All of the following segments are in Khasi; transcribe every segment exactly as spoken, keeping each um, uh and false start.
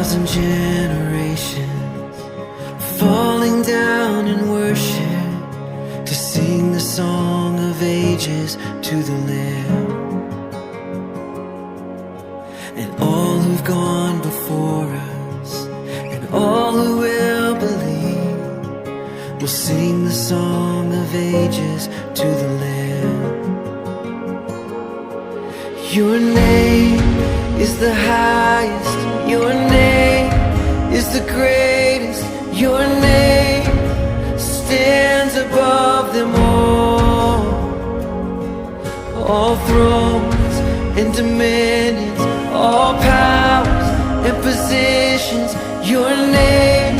Thousand generations falling down in worship to sing the song of ages to the Lamb. And all who've gone before us and all who will believe will sing the song of ages to the Lamb. Your name is the highest. Your name is the greatest. Your name stands above them all. All thrones and dominions, all powers and positions, your name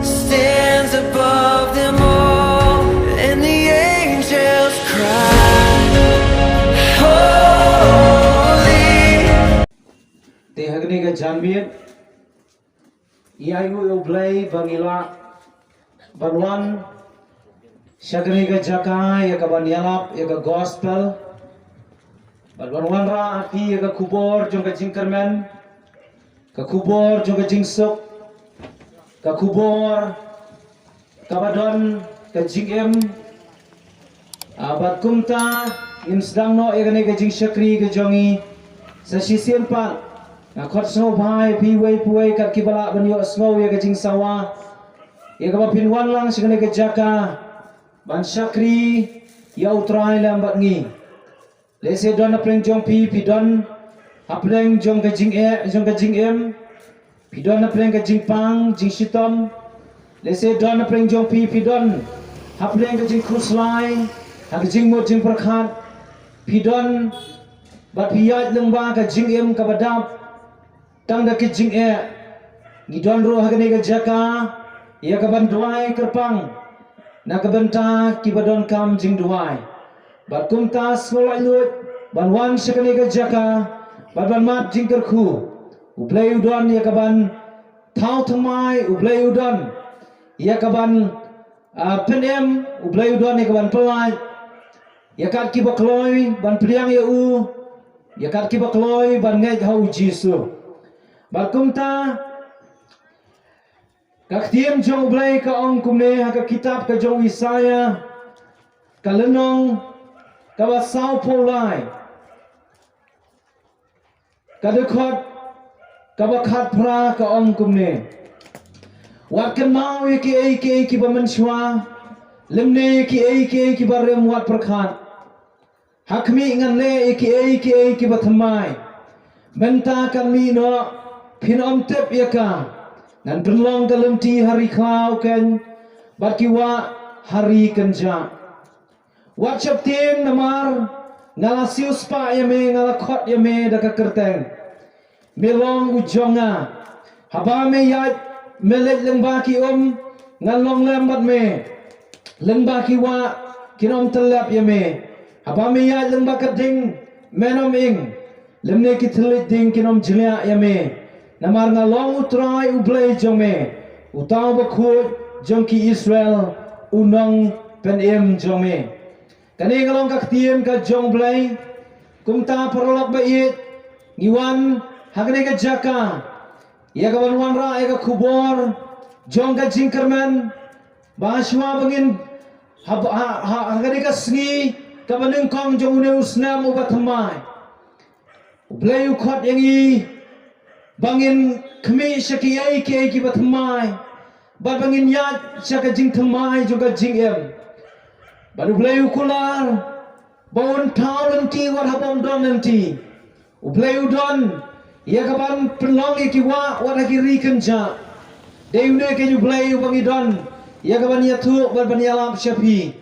stands above them all. And the angels cry, holy. Te ha kane ka janmiet, ïa u, ïa u Blei ba ngi lah ban wan sha kane ka jaka ïa ka ban ïalap ïa ka gospel, ban wan wanrah ha phi ïa ka khubor jong ka jingkyrmen, ka khubor jong ka jingsuk, ka khubor kaba don ka jingim. Ah, bad kumta ngin sdang noh ïa kane ka jingshakri ka jong ngi. Sa shisien pat nga khot sngewbha ïa phi uwei pa uwei kat kiba lah ban ïohsngew ïa ka jingsawa, ïa kaba phin wan lang sha kane ka jaka ban shakri ïa U Trai lem bad ngi. Lehse don na pdeng jong phi, phi don ha pdeng jong ka jingeh, jong ka jingim. Phi don na pdeng ka jingpang, jingshitom. Lehse don na pdeng jong phi, phi don ha pdeng ka jingkhuslai, ha ka jingmut jingpyrkhat. Phi don bad phi ïaid lyngba ka jingim kaba dap tang da ka jingeh. Ngi don ruh ha kane ka jaka ïa ka ban duwai kyrpang na ka bynta kiba donkam jingduwai. Bad kumta sngewlait luid ban wan sha kane ka jaka bad ban mad jingkyrkhu. U Blei u don ïa ka ban thaw thymmai, U Blei u don ïa ka ban, ah, pynim, U Blei u don ïa ka ban pyllait ïa kat kiba kloi ban pdiang ïa u, ïa kat kiba kloi ban ngeit ha U Jisu. Bad kumta ka ktien jong U Blei ka ong kumne ha ka kitab ka jong u Isaïah, ka lynnong kaba sawphew lai, ka dkhot kaba khatphra, ka ong kumne: Wat kynmaw ïa kiei kiei kiba mynshuwa, lymne ïa kiei kiei kiba rim wat pyrkhat. Ha khmih, ngan leh ïa kiei kiei kiba thymmai. Mynta kan mih noh, phin ym tip ïa ka. Ngan pynlong ka lynti ha ri khlaw keiñ, bad ki wah ha ri kynjah. Wat sheptieng, namar nga la siewspah ïa me, nga la khot ïa me da ka kyrteng. Me long u jong nga. Haba me ïaid, me leit lyngba ki um, ngan long lem bad me. Lyngba ki wah, kin ym tyllep ïa me. Haba me ïaid lyngba ka ding, men ym ing. Lymne ki thylliej ding kin ym jliah ïa me. Namar nga long U Trai U Blei jong me, Uta U Bakhuid jong ki Israel, U Nongpynim jong me. Kane ka long ka ktien ka jong U Blei. Kumta paralok ba ïeit, ngi wan ha kane ka jaka ïa ka ban wanrah ïa ka khubor jong ka jingkyrmen, ba shuwa ba ngin ha, ha, ha, ha kane ka sngi kaba nyngkong jong une u snem uba thymmai, U Blei u khot ïa ngi ba ngin khmih sha kiei kiei kiba thymmai, bad ba ngin ïaid sha ka jingthymmai jong ka jingim. Bad U Blei u kular ba un thaw lynti wat haba ym don lynti. U Blei u don ïa ka ban pynlong ïa ki wah wat ha ki ri kynjah. Dei une keiñ U Blei uba ngi don ïa ka ban ïathuh bad ban ïalap sha phi.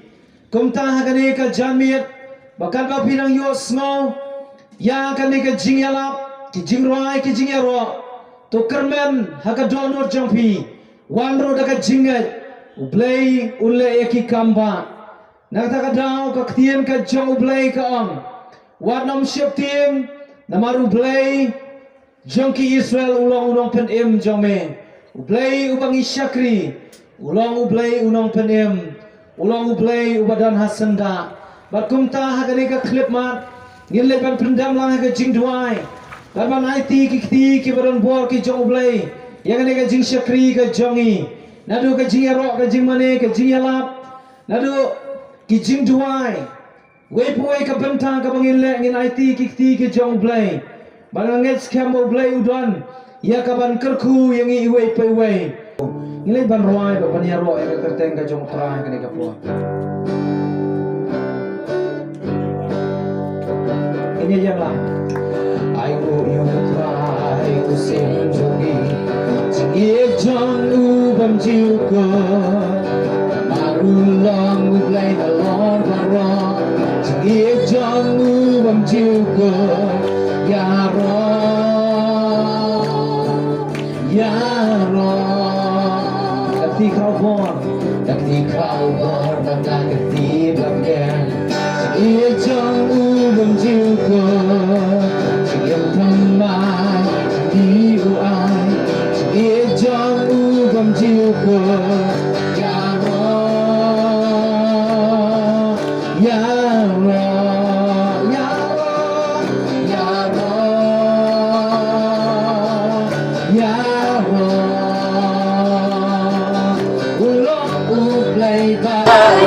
Kumta ha kane ka janmiet, ba katba phi nang ïohsngew ïa kane ka jingïalap, ki jingrwai, ki jingïaroh, to kyrmen ha ka dohnud jong phi. Wan ruh da ka jingngeit, U Blei un leh ïa ki kam ba. Na kata ka daw ka ktien ka jong U Blei ka ong, wat nym sheptieng, namar U Blei jong ki Israel u long U Nongpynim jong me. U Blei uba ngi shakri u long U Blei U Nongpynim, u long U Blei uba don ha syndah. Bad kumta ha kane ka khyllipmat ngin leit ban pyndem lang ha ka jingduwai, bad ban aiti ki kti kiba don bor ki jong U Blei ïa kane ka jingshakri ka jong ngi, naduh ka jingïaroh, ka jingmane, ka jingïalap, naduh ki jingduwai. Wei pa wei ka bynta kaba ngin leh, ngin aiti ki kti ki jong U Blei. Bad nga ngeit skhem ba U Blei u don ïa kaban kyrkhu ïa ngi iwei pa iwei. Ngi leit ban rwai bad ban ïaroh ïa ka kyrteng ka jong U Trai kane ka por. Ngin ïa ïeng lang. Ai nguh ïa U Trai u Syiem jong ngi, jingïeit jong u bym ju kut. Namar u long U Blei halor baroh, jingïeit jong u bym ju kut. Ïaroh, ïaroh. Da ka kti khrawbor, da ka kti khrawbor, da ka kti bymken. Jingïeit jong u bym ju kut, jingim thymmai jong ngi u ai. Jingïeit jong u bym ju kut. Ïaroh, ïaroh, ïaroh, ïaroh, ïaroh. U long U Blei ba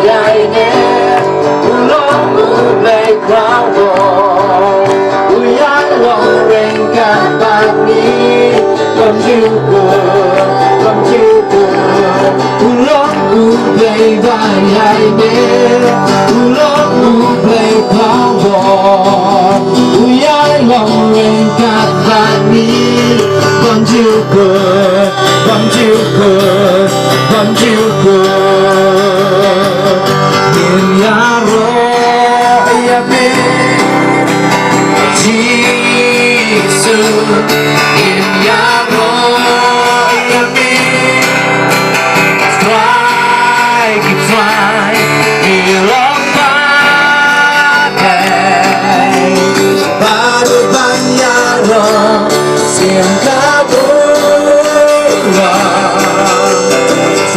ïaineh, u long U Blei khrawbor. U ïalong ryngkat bad ngi, bym ju kut, bym ju kut. U long U Blei ba ïaineh, u long U Blei khrawbor. U ïalong ryngkat bad ngi, bym ju kut, bym ju kut, bym ju kut. Ngin ïaroh ïa me, Jisu, ngin ïaroh ïa me. Trai ki trai, ngi long ba dei bad u ban ïaroh, sien ka bun.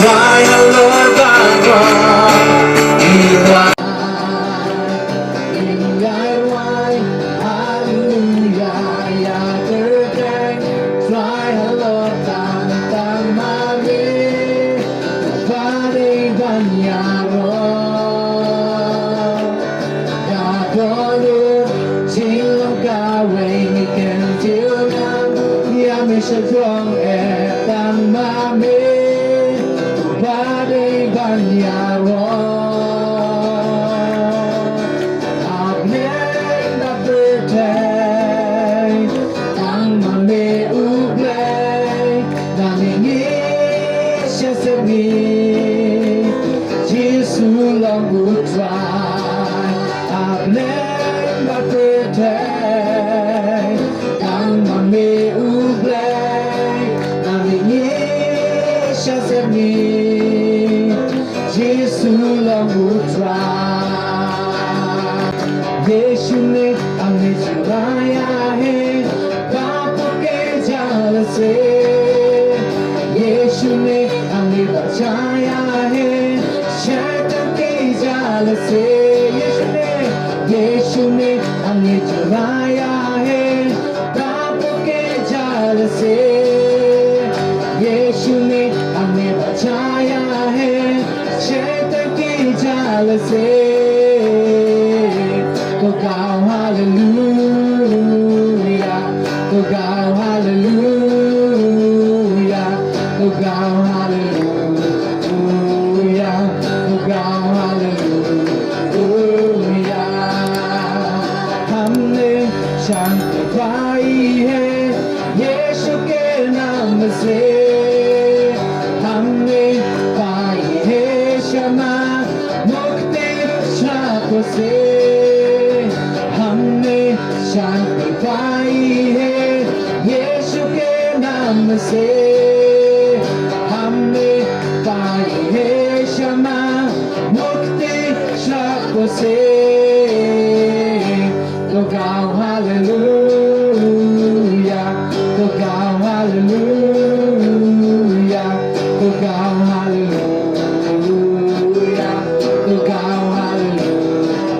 Trai halor baroh, ngi wan. Ngi ïa rwai, haleluya, ïa kyrteng Trai halor tang tang ma me, ba dei ban ïaroh. Ïa ka dohnud jinglong kawei ngi kyntiew nang, ïa me sha jrong eh tang ma me, ba dei ban ïaroh. Ap leng bad pyrthei, tang ma me U Blei, nangne ngi ïashem ïa me, Jisu long U Trai. Ap leng bad pyrthei, tang ma me U Blei, nangne ngi ïashem ïa me, Jisu long U Trai. यीशु ने हमें छुड़ाया है पापों के जाल से। यीशु ने हमें बचाया है शैतान के जाल से। यीशु ने, यीशु ने हमें छुड़ाया है पापों के जाल से। यीशु ने हमें बचाया है शैतान के जाल से। तो गाओ हालेलुया, तो गाओ हालेलुया, तो गाओ हालेलुया, तो गाओ हालेलुया। हमने शांति पाई है यीशु के नाम से, हमने पाई है क्षमा मुक्ति श्राप से, हमने शांति पाई है यीशु के नाम से, हमने पाई है क्षमा मुक्ति श्राप से। तो गाओ हालेलुया, तो गाओ हालेलुया, तो गाओ हालेलुया, तो गाओ हालेलुया,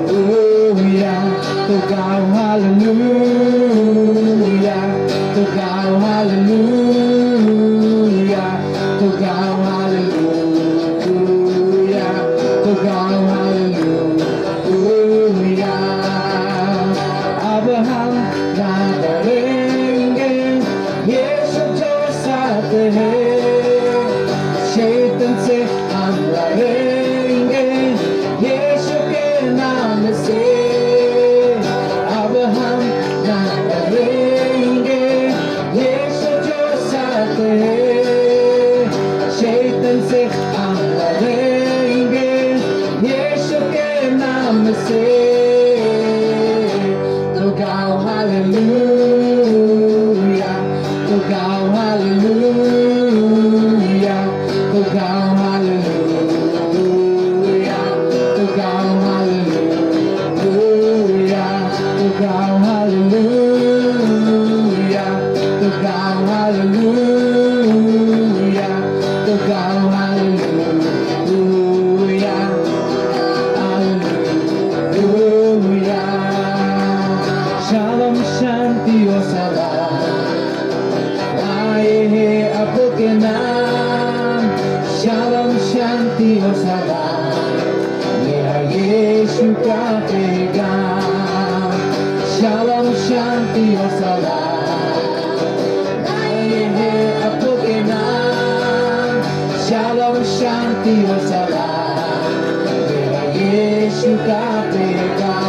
तो गाओ हालेलुया, तो गाओ हालेलुया। To gaw haleluya, to gaw haleluya. Abraham na dareng, Yeshu jo sate hai. Shaitan se hamla reng, Yeshu ke naam se. Abraham na dareng, Yeshu jo sate hai. Shaitan se hamla reng, Yeshu ke naam se. To gaw haleluya, to gaw haleluya, to gaw haleluya, to gaw haleluya, to gaw haleluya, to gaw haleluya, to gaw haleluya. Haleluya. Shalom shalom, Dios Abba. Aye hai apu ke naam. Shalom shalom, Dios Abba. Mera Yeshu ka pehgan. Shalom shalom, Dios Abba. Aye hai apu ke naam. Shalom shalom, Dios Abba. Mera Yeshu ka pehgan.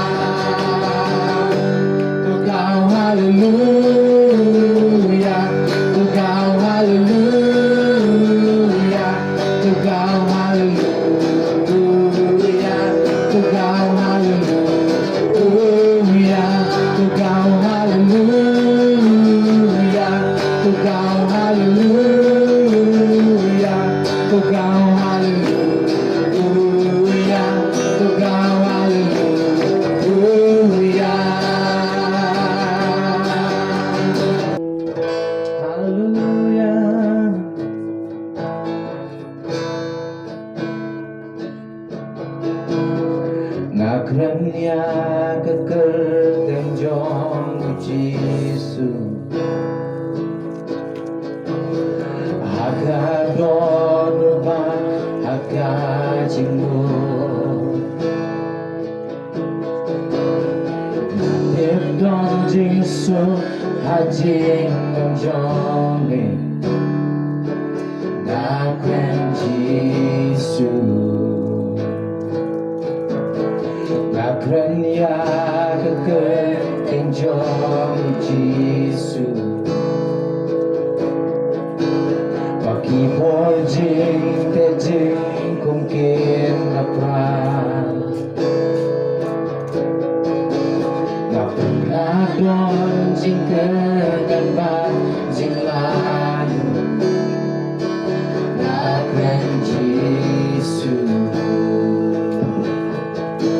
To gaw haleluya, to gaw haleluya, to gaw haleluya, to gaw haleluya, to gaw haleluya, to gaw haleluya, to gaw haleluya, to gaw haleluya. Haleluya. Nga kren ïa ka kyrteng jong u Jisu ha ka dohnud bad ha ka jingmut. Nga tip don jingsuk ha jingim jong me. Nga kren Jisu. Nga kren ïa ka kyrteng jong u Jisu. Ba ki bor jingteh jingkhum kin ïa pyrshah. Nga pyrkhat don jingkyrkhu bad jinglaitluid. Nga kren Jisu.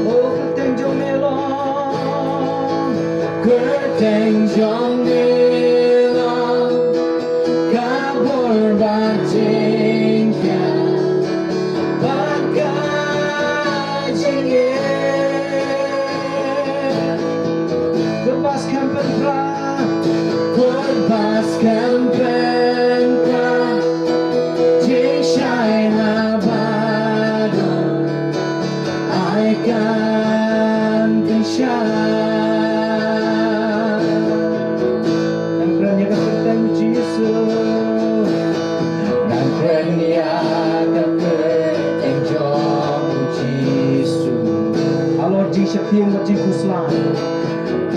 O kyrteng jong me long, kyrteng jong me long ka bor bad jingkyrkhu bad ka jingeh. Kyrpad skhem pynpra, kyrpad skhem pynpra, jingshai haba don ai kan pynshai. Ngan kren ïa ka kyrteng Jisu. Ngan kren ïa ka kyrteng jong u Jisu. Halor jingsheptieng bad jingkhuslai.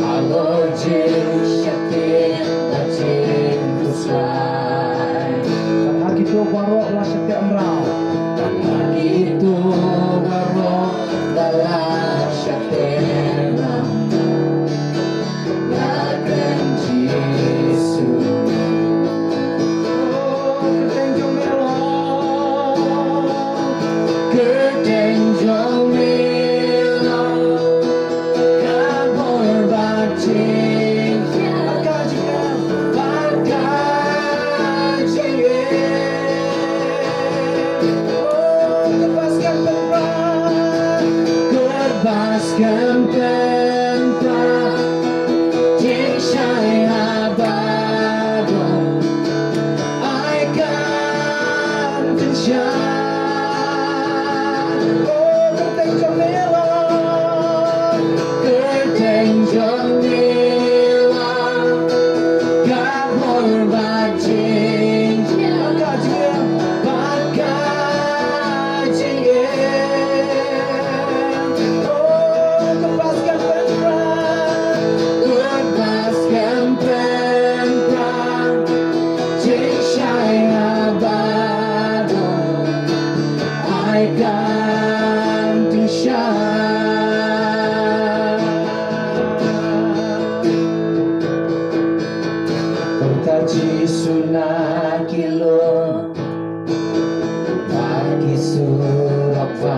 Halor jingsheptieng bad jingkhuslai. Bad ha kito baroh ba la sheptieng mraw. Bad ha kito baroh ba la sheptieng mraw. Nga kren Jisu. O kyrteng jong me long, kyrteng jong me long ka bor bad jingkyrkhu. Ki lum bad ki surok ba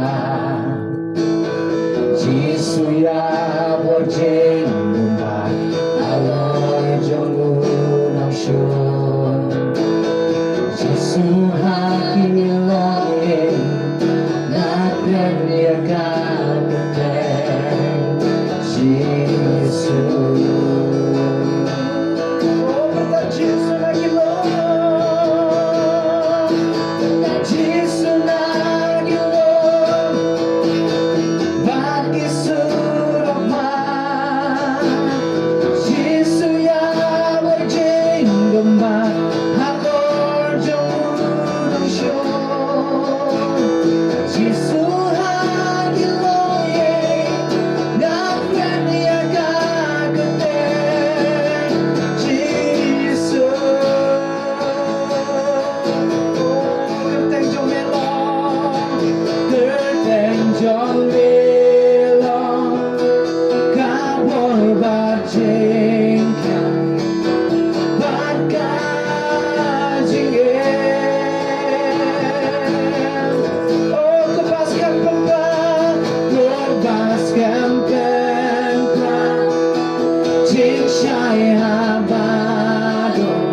Jisu ïa bor jingdum bad halor jong u nongshun. Jisu ha ki longïing nga kren ïa ka kyrteng Jisu. Oh, kyrteng Jisu na ki lum. Kyrteng Jisu na ki lum. Bad ki surok ba Jisu ïa bor jingdum bad halor jong u nongshun. Jisu ha ki longïing nga kren ïa ka kyrteng Jisu. Kyrteng jong me long, kyrteng jong me long ka bor bad jingkmen bad ka jingim. Oh, ka bas kam pynpra, ka bas kam pynpra, jingshai haba don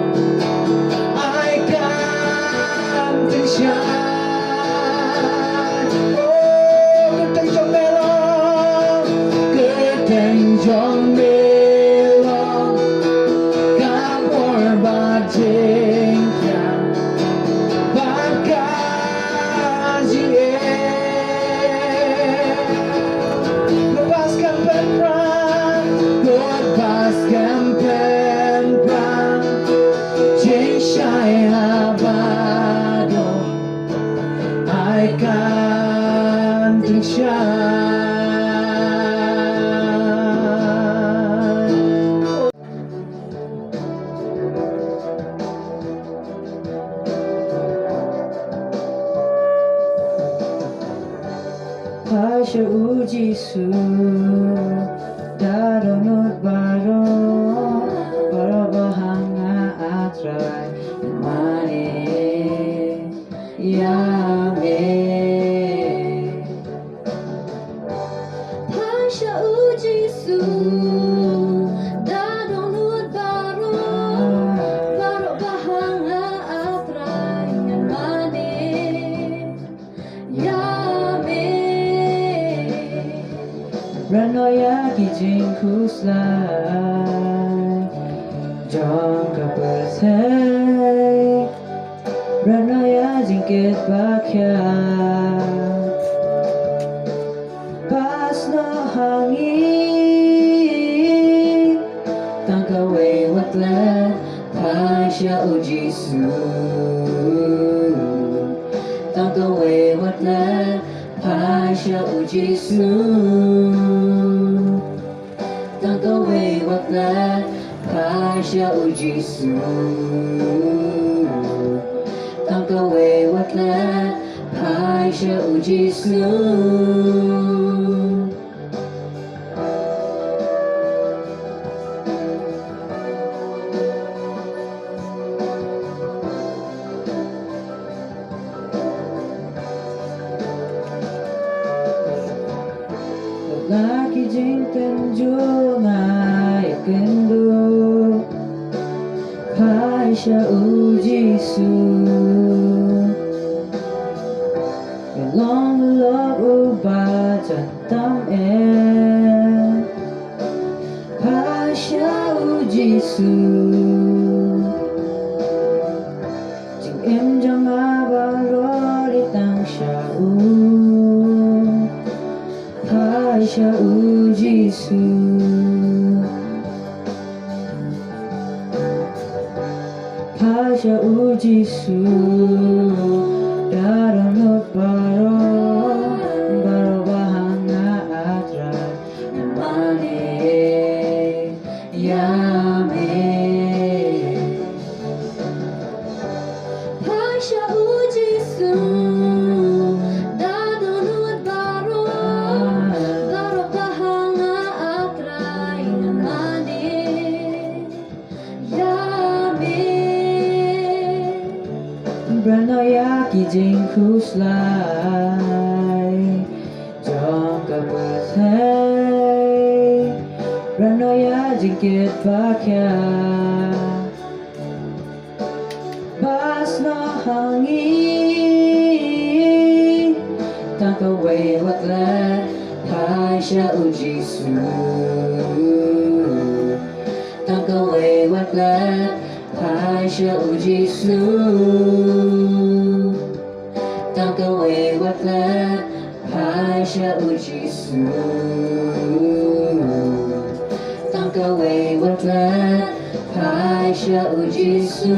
ai kan tyngshaiñ. Oh, kyrteng jong me long, kyrteng jong me long ka bor bad jingkmen bad ka jingim. Ka bas kam pynpra, ka bas kam pynpra, jingshai haba don ai kan tyngshaiñ. Phai sha u Jisu da dohnud baroh, baroh ba ha nga, A Trai, mane ïa me. Phai sha u Jisu da dohnud baroh, baroh ba ha nga, A Trai, ngan mane ïa me. Ran noh ïa ki jingkhuslai jong ka pyrthei. Ran noh ïa jingkit ba khia. Pas noh ha ngi tang kawei wat klet, phai sha u Jisu. Tang kawei wat klet, phai sha u Jisu. Tang kawei wat klet, phai sha u Jisu. Tang kawei wat klet, phai sha u Jisu. La ki jingtynjuh nga ïakynduh, phai sha u Jisu. Ka long lok uba jan tam eh, phai sha u Jisu. Jingim jong nga baroh dei tang sha u, phai sha u Jisu. Phai sha u Jisu da dohnud baroh, baroh ba ha nga, A Trai, ngan mane ïa me. Phai sha u Jisu da dohnud baroh, baroh ba ha nga, A Trai, ngan mane ïa me. Paranoia ki jingkhuslai jong ka pyrthei. Paranoia jingkit ba khia. Bas no hangi. Tang kawei wat klet phai sha u Jisu. Tang kawei wat klet phai sha u Jisu. Tang kawei wat klet phai sha u Jisu. Tang kawei wat klet phai sha u Jisu.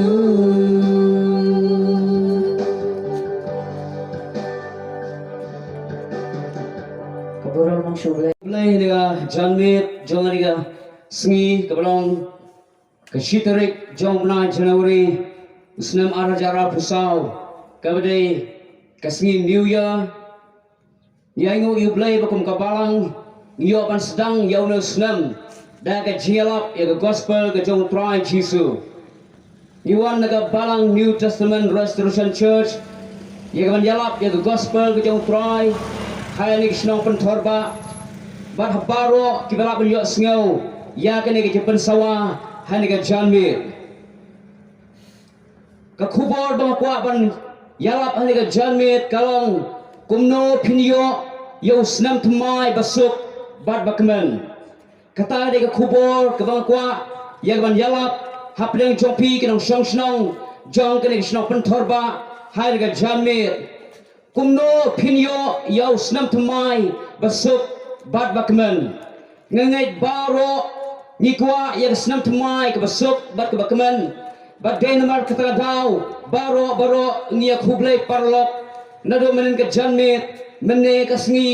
Ka burom long sha u Blei. Blei, ha kane ka janmiet jong kane ka sngi kaba long ka shi tarik jong u bnai January u snem ar hajar arphew saw, kaba dei ka sngi New Year. Ngi ainguh ïa u Blei ba kum ka balang ngi ïoh ban sdang ïa une u snem da ka jingïalap ïa ka gospel ka jong u Trai Jisu. Ngi wan na ka balang New Testament Restoration Church ïa ka ban ïalap ïa ka gospel ka jong u Trai ha kane ka shnong Pynthor Bah. Bad ha baroh kiba lah ban ïohsngew ïa kane ka jingpynsawa ha kane ka janmiet. Ka khubor ba nga kwah ban ïalap ha kane ka janmiet ka long kumno phin ïoh ïa u snem thymmai ba suk bad ba kmen. Kata ka dei ka khubor kaba nga kwah ïa ka ban ïalap hapdeng jong phi ki nongshong shnong jong kane ka shnong Pynthor Bah ha kane ka janmiet. Kumno phin ïoh ïa u snem thymmai ba suk bad ba kmen. Nga ngeit baroh ngi kwah ïa ka snem thymmai kaba suk bad kaba kmen. Bad dei namar kata ka daw baroh baroh ngi ïa khublei paralok. Naduh mynnin ka janmiet, mynne ka sngi,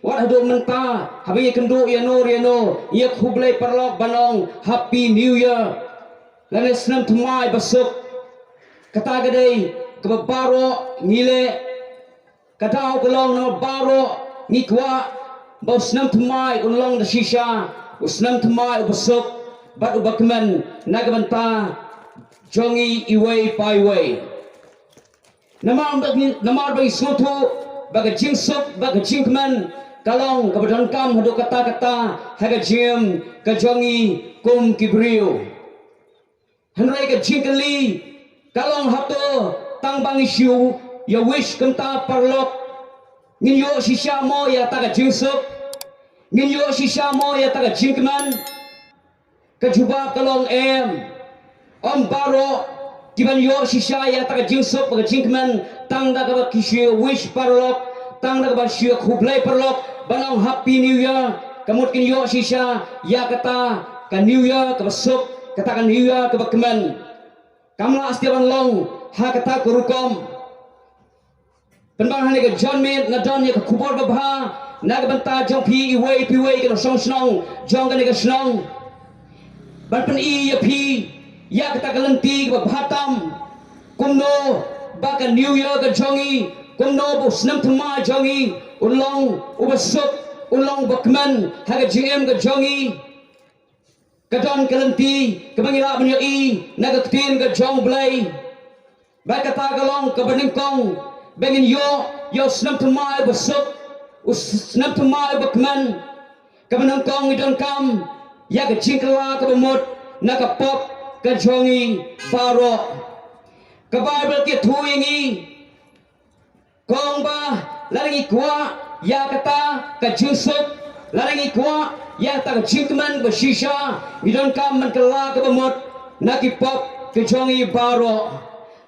wat haduh mynta, haba ngi kynduh ïano ïano, ngi ïa khublei paralok ban ong Happy New Year. Lane snem thymmai ba suk. Kata ka dei kaba baroh ngi leh. Ka daw ka long namar baroh ngi kwah ba u snem thymmai un long da shisha u snem thymmai uba suk bad uba kmen na ka bynta jong ngi iwei pa iwei. Namar ba ngi, namar ba ngi sngewthuh ba ka jingsuk bad ka jingkmen ka long kaba donkam haduh katta katta ha ka jingim ka jong ngi kum ki briew. Hynrei ka jingkylli ka long, hato tang ba ngi shu ïa wish kumta paralok, ngin ïoh shisha mo ïa kata ka jingsuk? Ngin ïoh shisha mo ïa kata ka jingkmen? Ka jubab ka long em. Ym baroh kiban ïoh shisha ïa kata ka jingsuk bad ka jingkmen tang da kaba ki shu ïa wish paralok, tang da kaba shu ïa khublei paralok ban ong Happy New Year. Ka mut kin ïoh shisha ïa kata ka New Year kaba suk, kata ka New Year kaba kmen. Kam lah sdang ban long ha kata ka rukom. Pynban ha kane ka janmiet nga don ïa ka khubor babha na ka bynta jong phi iwei pa iwei ki nongshong shnong jong kane ka shnong. Ban pyni ïa phi ïa kata ka lynti kaba bha tam, kumno ba ka New Year ka jong ngi, kumno ba u snem thymmai jong ngi un long uba suk, un long uba kmen ha ka jingim ka jong ngi. Ka don ka lynti kaba ngi lah ban ïohi na ka ktien ka jong U Blei. Bad kata ka long kaba nyngkong ba ngin ïoh ïa u snem thymmai uba suk, u snem thymmai uba kmen. Kaba nyngkong ngi donkam ïa ka jingkylla kaba mut na ka pop ka jong ngi baroh. Ka Baibl ka ïathuh ïa ngi, ka ong ba lada ngi kwah ïa kata ka jingsuk, lada ngi kwah ïa kata ka jingkmen ba shisha, ngi donkam ban kylla kaba mut na ki pop ka jong ngi baroh.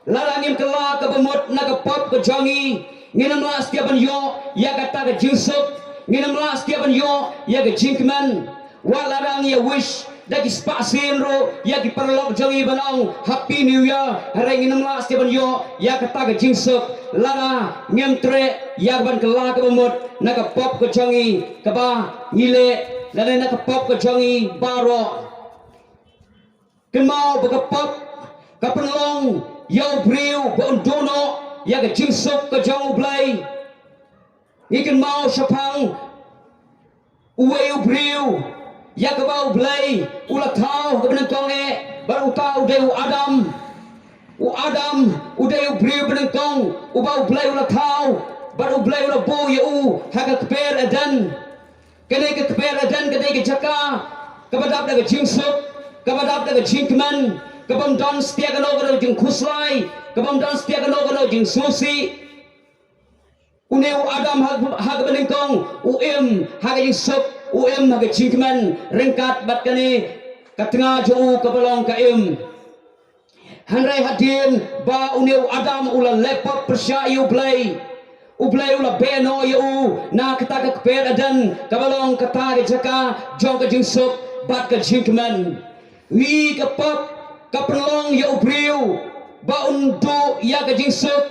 Lada ngim kylla kaba mut na ka pop ka jong ngi, ngin ym lah sdang ban ïoh ïa kata ka jingsuk, ngin ym lah sdang ban ïoh ïa ka jingkmen. Wat lada ngi ïa wish da ki spah sien ruh ïa ki paralok jong ngi ban ong Happy New Year, hynrei ngin ym lah sdang ban ïoh ïa kata ka jingsuk lada ngim treh ïa ka ban kylla kaba mut na ka pop ka jong ngi kaba ngi leh, lane na ka pop ka jong ngi baroh. Kynmaw ba ka pop ka pynlong ïa u briew ba un duh noh ïa ka jingsuk ka jong U Blei. Ngi kynmaw shaphang uwei u briew ïa kaba U Blei u la thaw ha kaba nyngkong eh, bad uta u dei u Adam. U Adam u dei u briew banyngkong uba U Blei u la thaw bad U Blei u la buh ïa u ha ka kper Eden. Kane ka kper Eden ka dei ka jaka kaba dap da ka jingsuk, kaba dap da ka jingkmen, kabym don satia kano kano jingkhuslai, kabym don satia kano kano jingsngewsih. Une u Adam ha, ha kaba nyngkong u im ha ka jingsuk, u im ha ka jingkmen ryngkat bad kane ka tnga jong u kaba long ka Im. Hynrei hadien ba une u Adam u la leh pop pyrshah ïa U Blei, U Blei u la beh noh ïa u na kata ka kper Eden kaba long kata ka jaka jong ka jingsuk bad ka jingkmen. Ïa ka pop ka pynlong ïa u briew ba un duh ïa ka jingsuk.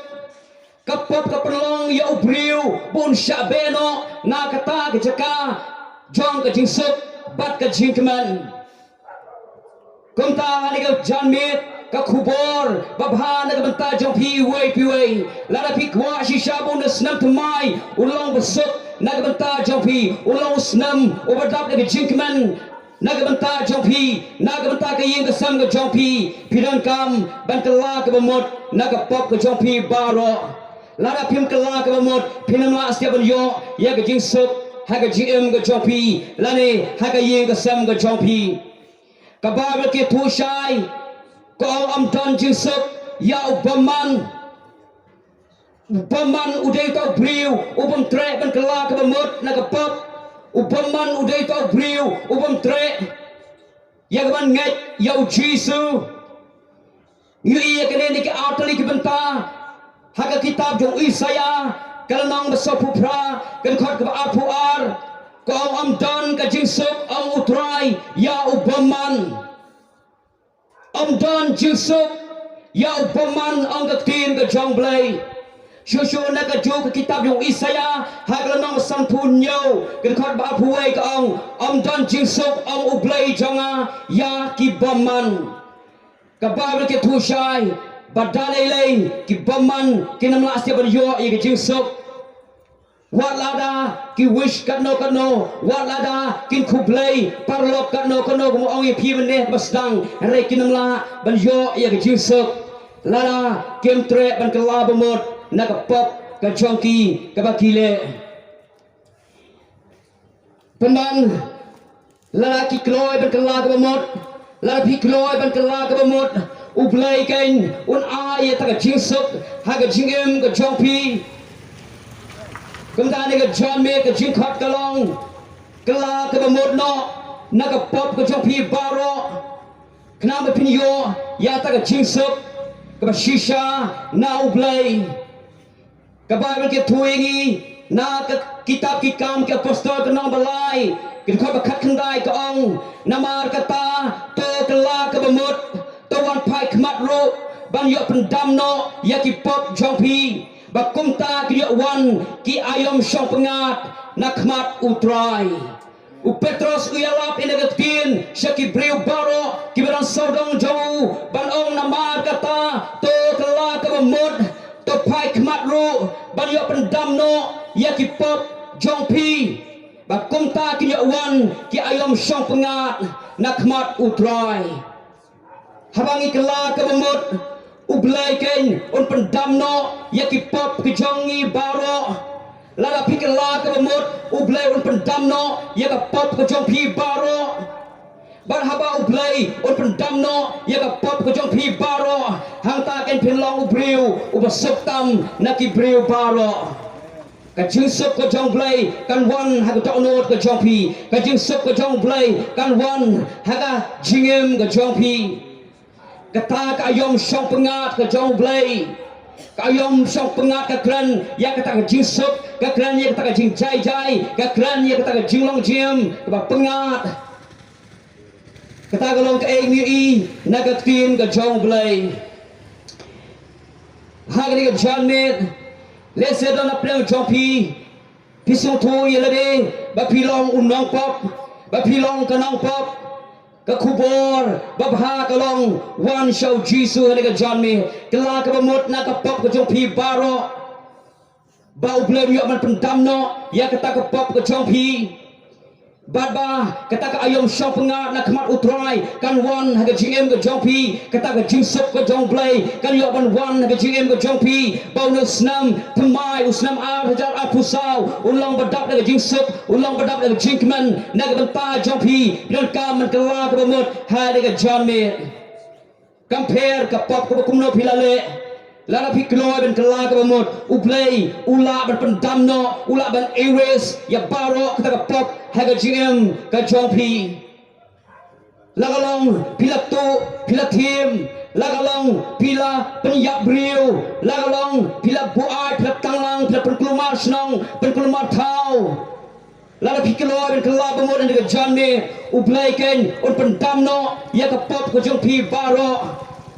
Ka pop ka pynlong ïa u briew ba un shah beh noh na kata ka jaka jong ka jingsuk bad ka jingkmen. Kumta ha kane ka janmiet ka khubor babha na ka bynta jong phi iwei pa iwei. Lada phi kwah shisha ba une u snem thymmai un long ba suk na ka bynta jong phi, un long u snem uba dap da ka jingkmen na ka bynta jong phi, na ka bynta ka ïing ka sem ka jong phi, phi donkam ban kylla kaba mut na ka pop ka jong phi baroh. Lada phim kylla kaba mut, phin ym lah satia ban ïoh ïa ka jingsuk ha ka jingim ka jong phi lane ha ka ïing ka sem ka jong phi. Ka Baibl ka ïathuh shai, ka ong, ym don jingsuk ïa u bymman. U bymman u dei uta u briew u bym treh ban kylla kaba mut na ka pop. U bymman u dei uta u briew u bym treh ïa kaban ngeit ïa U Jisu. Ngi ïohi ïa kane na ki artylli ki bynta ha ka kitab jong u Isaïah, ka lynnong ba sawphew phra, ka dkhot kaba arphew ar. Ka ong, ym don ka jingsuk, ong U Trai, ïa u bymman. Ym don jingsuk ïa u bymman, ong ka ktien ka jong U Blei. Shuh shuh na kajuh ka kitab jong u Isaïah, ha ka lynnong ba sanphew hynñiew, ka dkhot ba arphew wei, ka ong, ym don jingsuk, ong U Blei jong nga, ïa ki bymman. Ka Baibl ka ïathuh shai ba da lei lei ki bymman kin ym lah satia ban ïoh ïa ka jingsuk. Wat lada ki wish katno katno, wat lada kin khublei paralok katno katno, kum ong ïa phi mynne ba sdang, hynrei kin ym lah ban ïoh ïa ka jingsuk lada kim treh ban kylla ba mut na ka pop ka jong ki kaba ki leh. Pynban, lada ki kloi ban kylla kaba mut, lada phi kloi ban kylla kaba mut, U Blei keiñ un ai ïa kata ka jingsuk ha ka jingim ka jong phi. Kumta ha kane ka janmiet ka jingkhot ka long, kylla kaba mut noh na ka pop ka jong phi baroh, khnang ba phin ïoh ïa kata ka jingsuk kaba shisha na U Blei. Ka Baibl ka ïathuh ïa ngi na ka kitab Ki Kam ki Apostol, ka lynnong ba lai, ka dkhot ba khatkhyndai, ka ong, namar kata to kylla kaba mut, to wan phai khmat ruh ban ïoh pyndam noh ïa ki pop jong phi, ba kumta kin ïoh wan ki aïom shong pyngngad na khmat U Trai. U Petros u ïalap ïa kane ka ktien sha ki briew baroh kiba don sawdong jong u, ban ong, namar kata to kylla kaba mut, to phai khmat ruh ban ïoh pyndam noh ïa ki pop jong phi, ba kumta kin ïoh wan ki aïom shong pyngngad na khmat U Trai. Haba ngi kylla kaba mut, U Blei keiñ un pyndam noh ïa ki pop ki jong ngi baroh. Lada phi kylla kaba mut, U Blei un pyndam noh ïa ka pop ka jong phi baroh. Bad haba U Blei un pyndam noh ïa ka pop ka jong phi baroh, hangta keiñ phin long u briew uba suk tam na ki briew baroh. Ka jingsuk ka jong U Blei kan wan ha ka dohnud ka jong phi. Ka jingsuk ka jong U Blei kan wan ha ka jingim ka jong phi. Kata ka aïom shong pyngngad ka jong U Blei, ka aïom shong pyngngad ka kren ïa kata ka jingsuk, ka kren ïa kata ka jingjai jai, ka kren ïa kata ka jinglong jingim kaba pyngngad. Kata ka long kaei ngi ïohi na ka ktien ka jong U Blei. Ha kane ka janmiet, lehse don na pdeng jong phi, phi sngewthuh ïa lade ba phi long u nongpop, ba phi long ka nongpop. Ka khubor babha ka long, wan sha U Jisu ha kane ka janmiet, kylla kaba mut na ka pop ka jong phi baroh, ba U Blei un ïoh ban pyndam noh ïa kata ka pop ka jong phi. Bad ba kata ka aïom shong pyngngad na khmat U Trai kan wan ha ka jingim ka jong phi, kata ka jingsuk ka jong U Blei kan ïoh ban wan ha ka jingim ka jong phi. Ba une u snem thymmai, u snem ar hajar arphew saw, un long ba dap da ka jingsuk, un long ba dap da ka jingkmen na ka bynta jong phi. Phi donkam ban kylla kaba mut ha kane ka janmiet. Kam pher ka pop kaba kumno phi la leh, lada phi kloi ban kylla kaba mut, U Blei u lah ban pyndam noh, u lah ban erase ïa baroh kata ka pop ha ka jingim ka jong phi. La ka long phi la tuh, phi la thiem, la ka long phi la pynïap briew, la ka long phi la buaid, phi la tanglang, phi la pynkulmar shnong, pynkulmar thaw. Lada phi kloi ban kylla ba mut ha kane ka janmiet, U Blei keiñ un pyndam noh ïa ka pop ka jong phi baroh.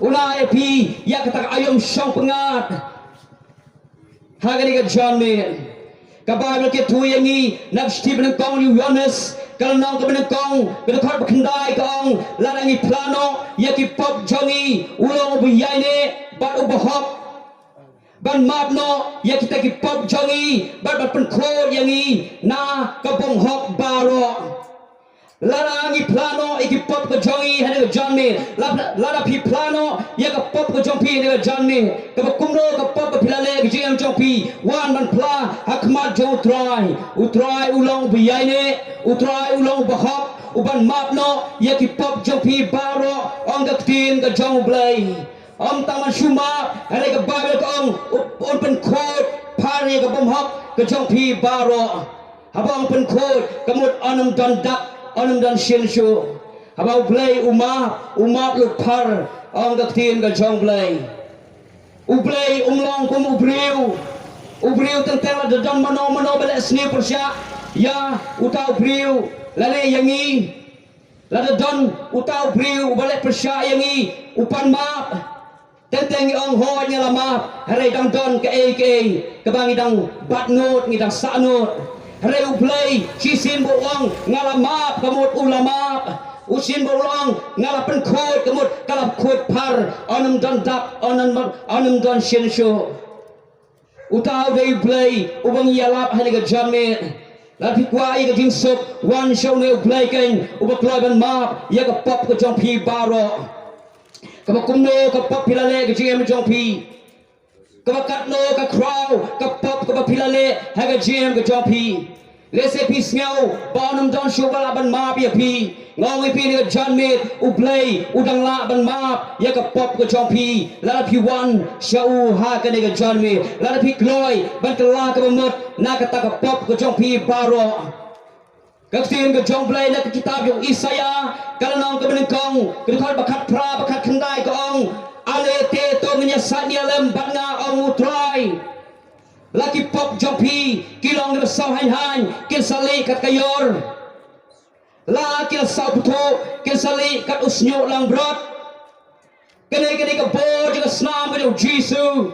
Un ai ïa phi ïa kata ka aïom shong pyngngad ha kane ka janmiet. Ka Baibl ka ïathuh ïa ngi na ka shithi banyngkong u Ïoannis, ka lynnong kaba nyngkong, ka dkhot ba khyndai ka ong, lada ngi phla noh ïa ki pop jong ngi, u long uba ïaineh bad uba hok ban map noh ïa kita ki pop jong ngi bad ban pynkhuid ïa ngi na ka bymhok baroh. Lada ngi phla noh ïa ki pop ka jong ngi ha kane ka janmiet, lada, lada phi phla noh ïa ka pop ka jong phi ha kane ka janmiet, kaba kumno ka pop ba phi la leh ha ka jingim jong phi, wan ban phla ha khmat jong U Trai. U Trai u long uba ïaineh, U Trai u long uba hok, u ban map noh ïa ki pop jong phi baroh, ong ka ktien ka jong U Blei. Ym tang ban shu map, hynrei ka Baibl ka ong, u, un pynkhuid phar ïa ka bymhok ka jong phi baroh. Haba ong pynkhuid, ka mut un ym don dak, un ym don shin shuh. Haba U Blei u map, u map lut phar, ong ka ktien ka jong U Blei. U Blei um long kum u briew. U briew teng teng lada don mano mano ba leh sniew pyrshah ïa uta u briew, lane ïa ngi. Lada don uta u briew uba leh pyrshah ïa ngi, u pan map. Teng teng ngi ong, hooid nga la map, hynrei dang don kaei kaei kaba ngi dang bat nud, ngi dang sah nud. Hynrei U Blei shisien ba u ong nga la map, ka mut u la map. Shisien ba u ong nga la pynkhuid, ka mut ka la khuid phar, un ym don dak, un ym, un ym don shin shuh. Uta u dei U Blei uba ngi ïalap ha kane ka janmiet. Lada phi kwah ïa ka jingsuk, wan sha une U Blei keiñ uba kloi ban map ïa ka pop ka jong phi baroh. Kaba kumno ka pop phi la leh ha ka jingim jong phi, kaba katno ka khraw ka pop kaba phi la leh ha ka jingim ka jong phi. Lehse phi sngew ba un ym don shuh uba lah ban map ïa phi. Nga ong ïa phi ha kane ka janmiet, U Blei u dang lah ban map ïa ka pop ka jong phi lada phi wan sha u ha kane ka janmiet, lada phi kloi ban kylla kaba mut na kata ka pop ka jong phi baroh. Ka ktien ka jong U Blei na ka kitab jong u Isaïah, ka lynnong kaba nyngkong, ka dkhot ba khatphra, ba khatkhyndai ka ong, ale te to ngin ïasaid nia lem bad nga, ong U Trai. La ki pop jong phi ki long kiba saw haiñ haiñ, kin sa lieh kat ka ïor. La ki la saw bthuh, kin sa lieh kat u shñiuh langbrot. Kane, kane ka bor jong ka snam ka jong u Jisu.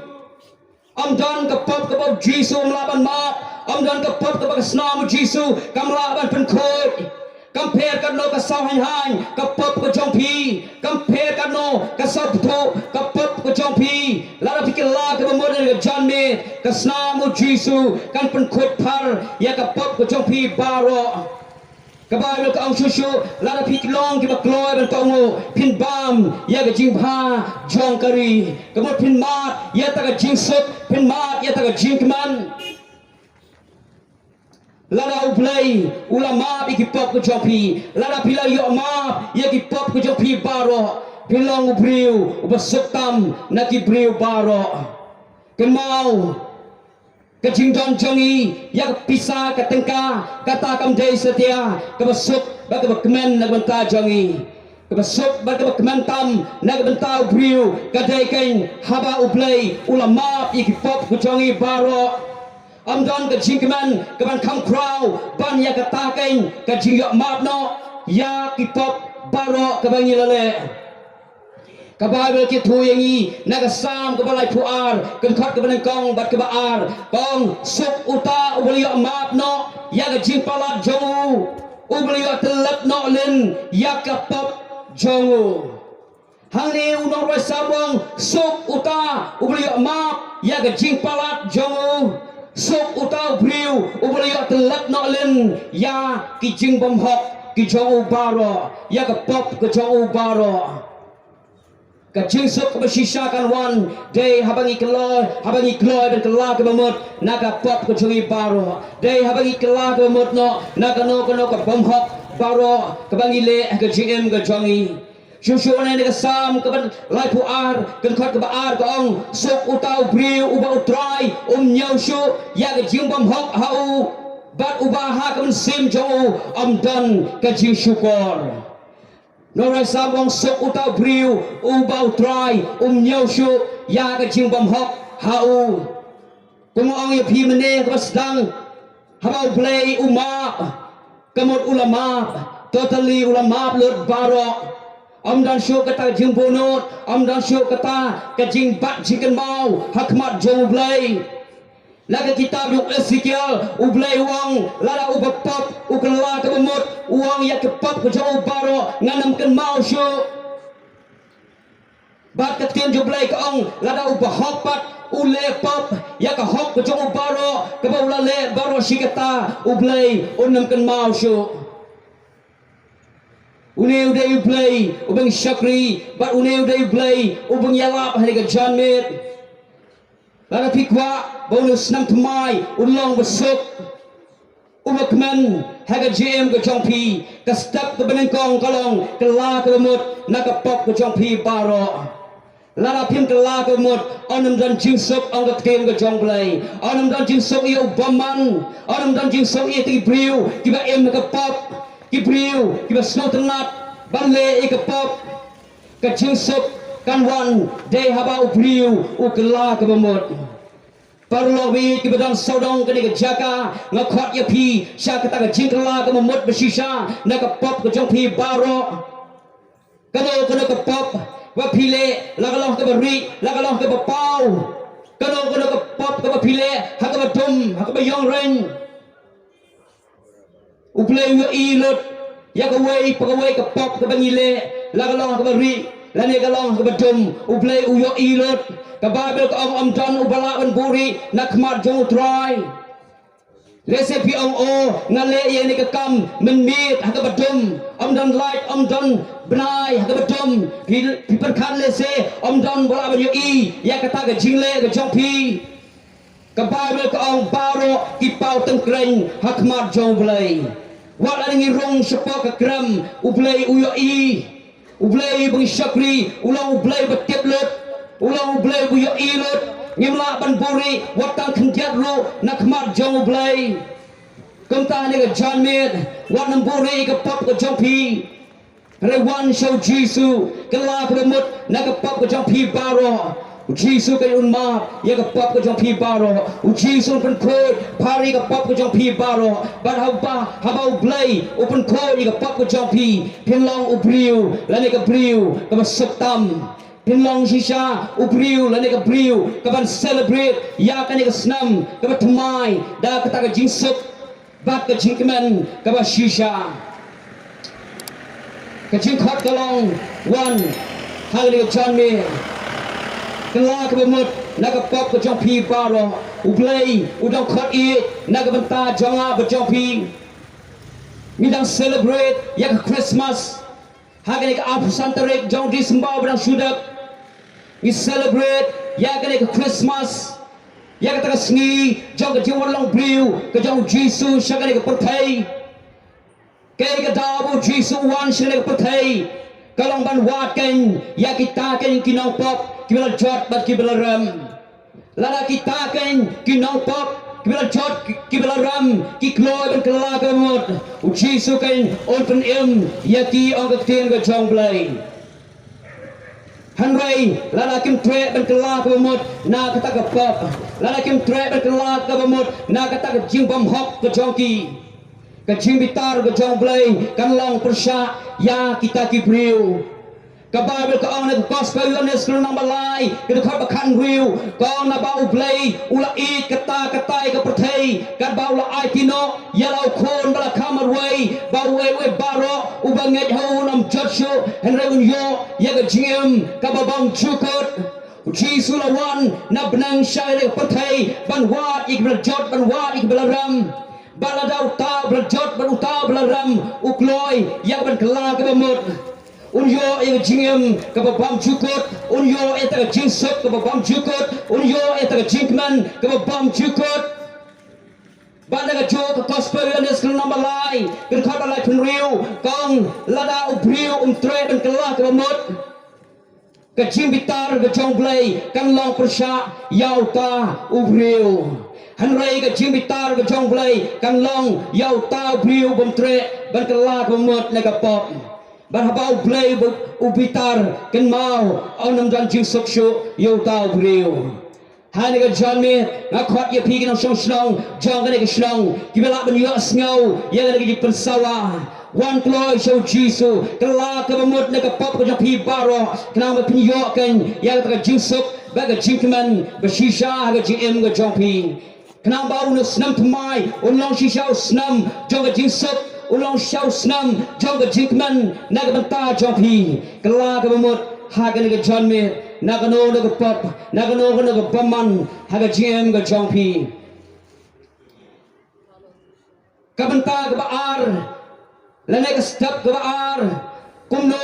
Ym don ka pop kaba u Jisu um lah ban map. Ym don ka pop kaba ka snam u Jisu kam lah ban pynkhuid. Kam pher katno ka saw haiñ haiñ ka pop ka jong phi. Kam pher katno ka saw bthuh ka pop ka jong phi. Lada phi kylla kaba mut ha kane ka janmiet, ka snam u Jisu kan pynkhuid phar ïa ka pop ka jong phi baroh. Ka Baibl ka ong shuh shuh, lada phi long kiba kloi ban kohnguh, phin bam ïa ka jingbha jong ka ri. Ka mut phin mad ïa ta ka jingsuk, phin mad ïa ta ka jingkmen. Lada U Blei u la map ïa ki pop ka jong phi, lada phi la ïoh map ïa ki pop ka jong phi baroh, phin long u briew uba suk tam na ki briew baroh. Kynmaw, ka jingdon jong ngi ïa ka pisa ka tyngka, kata kam dei satia kaba suk bad kaba kmen na ka bynta jong ngi. Kaba suk bad kaba kmen tam na ka bynta u briew ka dei keiñ haba U Blei u la map ïa ki pop ka jong ngi baroh. Ym don ka jingkmen kaban kham khraw ban ïa kata keiñ ka jingïoh map noh ïa ki pop baroh kaba ngi la leh. Ka Baibl ka ïathuh ïa ngi na ka Salm kaba laiphew ar, ka dkhot kaba nyngkong bad kaba ar, ka ong, suk uta uba la ïoh map noh ïa ka jingpalat jong u, uba la ïoh tyllep noh lin ïa ka pop jong u. Hangne u nongrwai Salm u ong, suk uta uba la ïoh map ïa ka jingpalat jong u. Suk uta u briew uba la ïoh tyllep noh lynti ïa ki jingbymhok ki jong u baroh, ïa ka pop ka jong u baroh. Ka jingsuk kaba shisha kan wan dei haba ngi kloi, haba ngi kloi ban kylla kaba mut na ka pop ka jong ngi baroh. Dei haba ngi kylla kaba mut noh na kano kano ka bymhok baroh kaba ngi leh ha ka jingim ka jong ngi. Shuh shuh ne na ka Salm kaba laiphew ar, ka dkhot kaba ar ka ong, suk uta u briew uba u Trai um ñiew shuh ïa ka jingbymhok ha u, bad uba ha ka mynsiem jong u ym don ka jingshukor. Nongrai Salm u ong, suk uta u briew uba u Trai um ñiew shuh ïa ka jingbymhok ha u. Kum ong ïa phi mynne kaba sdang, haba u Blei u map, ka mut u la map, totally u la map lut baroh. Ym don shuh kata ka jingbunnud, ym don shuh kata ka jingbat jingkynmaw ha khmat jong u Blei. Na ka kitab jong u Esekiel, u Blei u ong, lada uba pop u kylla kaba mut, u ong ïa ka pop ka jong u baroh ngan ym kynmaw shuh. Bad ka ktien jong u Blei ka ong, lada uba hok pat u leh pop ïa ka hok ka jong u baroh kaba u la leh baroh shi katta, u Blei un ym kynmaw shuh. Une u dei u Blei uba ngi shakri, bad une u dei u Blei uba ngi ïalap ha kane ka janmiet. Lada phi kwah ba une u snem thymmai un long ba suk, uba kmen ha ka jingim ka jong phi, ka step kaba nyngkong ka long kylla kaba mut na ka pop ka jong phi baroh. Lada phim kylla kaba mut, yn ym don jingsuk, ong ka ktien ka jong u Blei. Yn ym don jingsuk ïa u bymman, yn ym don jingsuk ïa ki briew kiba im ha ka pop, ki briew kiba sngewtynnat ban leh ïa ka pop. Ka jingsuk kan wan dei haba u briew u kylla kaba mut. Paralok baieit kiba don sawdong kane ka jaka, nga khot ïa phi sha kata ka jingkylla kaba mut ba shisha na ka pop ka jong phi baroh. Kano kano ka pop ba phi leh, la ka long kaba rieh, la ka long kaba paw. Kano kano ka pop kaba phi leh ha kaba dum, ha kaba ïong reng, u Blei u ïohi lut ïa kawei pa kawei ka pop kaba ngi leh, la ka long kaba rieh lane ka long kaba dum, u Blei u ïohi lut. Ka Baibl ka ong, ym don uba lah ban buhrieh na khmat jong u Trai. Lehse phi ong, o, nga leh ïa kane ka kam mynmiet ha kaba dum, ym don light, ym don bnai ha kaba dum. Phi, phi pyrkhat lehse ym don ba lah ban ïohi ïa kata ka jingleh ka jong phi. Ka Baibl ka ong, baroh ki paw tyngkreiñ ha khmat jong u Blei. Wat lada ngi rung shapoh ka krem, u Blei u ïohi. U Blei ba ngi shakri u long u Blei ba tip lut, u long u Blei ba ïohi lut. Ngim lah ban buhrieh wat tang khyndiat ruh na khmat jong u Blei. Kumta ha kane ka janmiet, wat nym buhrieh ïa ka pop ka jong phi. Hynrei wan sha u Jisu, kylla kaba mut na ka pop ka jong phi baroh. U Jisu kan un map ïa ka pop ka jong phi baroh. U Jisu un pynkhuid phar ïa ka pop ka jong phi baroh. Bad haba, haba u Blei u pynkhuid ïa ka pop ka jong phi, phin long u briew lane ka briew kaba suk tam. Phin long shisha u briew lane ka briew kaban celebrate ïa kane ka snem kaba thymmai da kata ka jingsuk bad ka jingkmen kaba shisha. Ka jingkhot ka long, wan ha kane ka janmiet, kylla kaba mut na ka pop ka jong phi baroh. U Blei u dang khot ïa na ka bynta jong nga bad jong phi. Ngi dang celebrate ïa ka Christmas ha kane ka arphew san tarik jong December ba dang shu dep. Ngi celebrate ïa kane ka Christmas, ïa kata ka sngi jong ka jingwan long briew ka jong u Jisu sha kane ka pyrthei. Kaei ka daw ba u Jisu u wan sha kane ka pyrthei? Ka long ban wad keiñ ïa kita keiñ ki nongpop kiba la jot bad kiba la rem. Lada kita keiñ ki nongpop kiba la jot, kiba la rem, ki kloi ban kylla kaba mut, u Jisu keiñ un pynim ïa ki, ong ka ktien ka jong u Blei. Hynrei lada kim treh ban kylla kaba mut na kata ka pop, lada kim treh ban kylla kaba mut na kata ka jingbymhok ka jong ki, ka jingbitar ka jong u Blei kan long pyrshah ïa kita ki briew. Ka Baibl ka ong ha ka Gospel Ïoannis ka lynnong ba lai, ka dkhot ba khathynriew, ka ong, naba u Blei u la ïeit katta katta ïa ka pyrthei, katba u la aiti noh ïa la u Khun ba la kha marwei, ba uwei uwei baroh uba ngeit ha u un ym jot shuh, hynrei un ïoh ïa ka jingim kaba bymjukut. U Jisu u la wan na bneng sha kane ka pyrthei ban wad ïa kiba la jot, ban wad ïa kiba la rem. Bad lada uta uba la jot bad uta uba la rem u kloi ïa ka ban kylla kaba mut, un ïoh ïa ka jingim kaba bymjukut, un ïoh ïa kata ka jingsuk kaba bymjukut, un ïoh ïa kata ka jingkmen kaba bymjukut. Bad na kajuh ka Gospel Ïoannis ka lynnong ba lai, ka dkhot ba laiphew hynriew, ka ong, lada u briew um treh ban kylla kaba mut, ka jingbitar ka jong U Blei kan long pyrshah ïa uta u briew. Hynrei ka jingbitar ka jong U Blei kan long ïa uta u briew bym treh ban kylla kaba mut na ka pop. Bad haba U Blei u bitar, kynmaw, un ym don jingsuk shuh ïa uta u briew. Ha kane ka janmiet nga khot ïa phi ki nongshong shnong jong kane ka shnong kiba lah ban ïohsngew ïa kane ka jingpynsawa. Wan kloi sha U Jisu, kylla kaba mut na ka pop ka jong phi baroh, khnang ba phin ïoh kein ïa kata ka jingsuk bad ka jingkmen ba shisha ha ka jingim ka jong phi. Khnang ba une u snem thymmai un long shisha u snem jong ka jingsuk, un long shisha u snem jong ka jingkmen na ka bynta jong phi. Kylla kaba mut ha kane ka janmiet, na kano kano ka pop, na kano kano ka bymman ha ka jingim ka jong phi. Ka bynta kaba ar, lane ka step kaba ar, kumno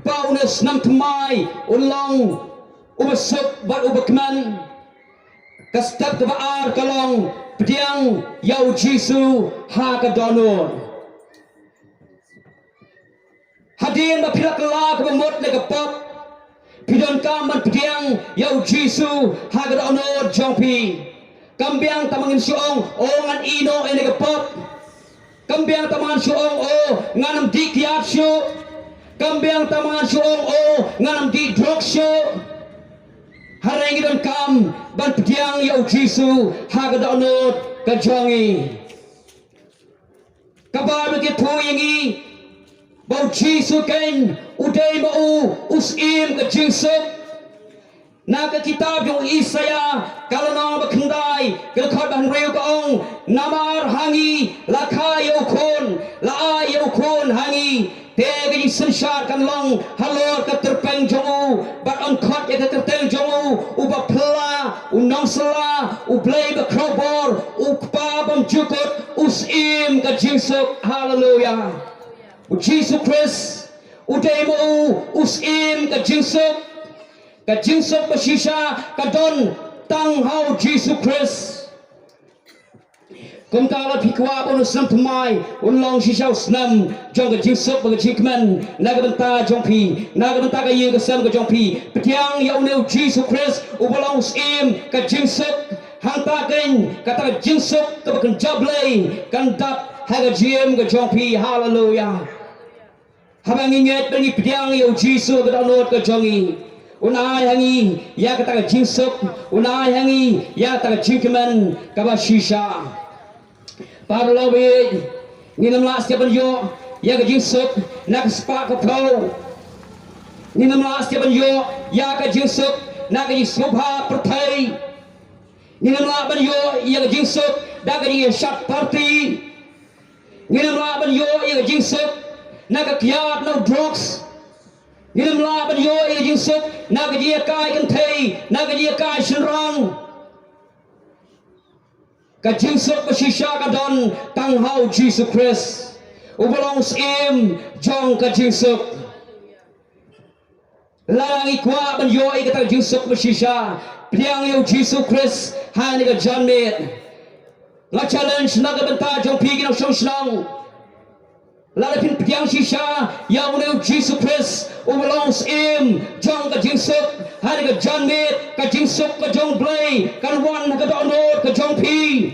ba une u snem thymmai un long uba suk bad uba kmen. Ka step kaba ar ka long, pdiang ïa U Jisu ha ka dohnud. Hadien ba phi la kylla kaba mut na ka pop, phi donkam ban pdiang ïa U Jisu ha ka dohnud jong phi. Kam biang tang ba ngin shu ong, o, ngan ïeh noh ïa kane ka pop. Kam biang tang ba ngan shu ong, o, ngan ym dih kiad shuh. Kam biang tang ba ngan shu ong, o, ngan ym dih drok shuh. Hynrei ngi donkam ban pdiang ïa U Jisu ha ka dohnud ka jong ngi. Ka Baibl ka ïathuh ïa ngi ba U Jisu kein u dei ma u u syiem ka jingsuk. Na ka kitab jong u Isaïah ka lynnong ba khyndai, ka dkhot ba hynriew ka ong, namar ha ngi la kha ïa u khun, la ai ïa u khun ha ngi. Te ka jingsynshar kan long halor ka tyrpeng jong u, bad yn khot ïa ka kyrteng jong u, u baphylla, u nongsylla, u Blei bakhrawbor, u Kpa bymjukut, u syiem ka jingsuk. Haleluya. U Jisu Khrist u dei ma u u syiem ka jingsuk. Ka jingsuk ba shisha ka don tang ha U Jisu Khrist. Kumta lada phi kwah ba une u snem thymmai un long shisha u snem jong ka jingsuk bad ka jingkmen na ka bynta jong phi, na ka bynta ka ïing ka sem ka jong phi, pdiang ïa une U Jisu Khrist uba long u syiem ka jingsuk. Hangta kein kata ka jingsuk kaba kynja blei kan dap ha ka jingim ka jong phi. Haleluya. Haba ngi ngeit bad ngi pdiang ïa U Jisu ha ka dohnud ka jong ngi, un ai ha ngi ïa kata ka jingsuk, un ai ha ngi ïa kata ka jingkmen kaba shisha. Para lawei, ngin ym lah shuh ban ïoh ïa ka jingsuk na ka spah ka phew. Ngin ym lah shuh ban ïoh ïa ka jingsuk na ka jingsngewbha pyrthei. Ngin ym lah ban ïoh ïa ka jingsuk da ka jingïashad party. Ngin ym lah ban ïoh ïa ka jingsuk na ka kiad na u drugs. Ngin ym lah ban ïoh ïa ka jingsuk na ka jingïakai kynthei, na ka jingïakai shynrang. Ka jingsuk ba shisha ka don tang ha U Jisu Khrist, uba long u syiem jong ka jingsuk. Lada ngi kwah ban ïoh ïa kata ka jingsuk ba shisha, pdiang ïa U Jisu Khrist ha kane ka janmiet. Nga challenge na ka bynta jong phi ki nongshong shnong. Lada phin pdiang shisha ïa une U Jisu Khrist uba long u syiem jong ka jingsuk, ha kane ka janmiet ka jingsuk ka jong U Blei kan wan ha ka dohnud ka jong phi.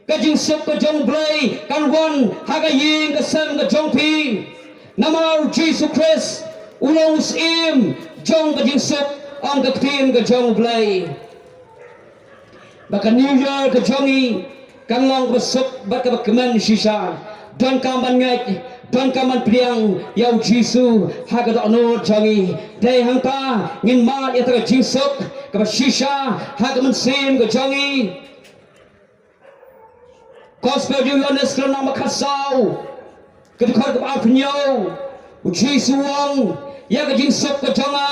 Ka jingsuk ka jong U Blei kan wan ha ka ïing ka sem ka jong phi. Namar U Jisu Khrist u long u syiem jong ka jingsuk, ong ka ktien ka jong U Blei. Ba ka New Year ka jong ngi kan long kaba suk bad kaba kmen shisha. Donkam ban ngeit, donkam ban pdiang ïa U Jisu ha ka dohnud jong ngi. Dei hangta ngin mad ïa kata ka jingsuk kaba shisha ha ka mynsiem ka jong ngi. Gospel jong u Ïoannis ka lynnong ba khatsaw, ka dkhot kaba arphew hynñiew. U Jisu u ong, Ïa ka jingsuk ka jong nga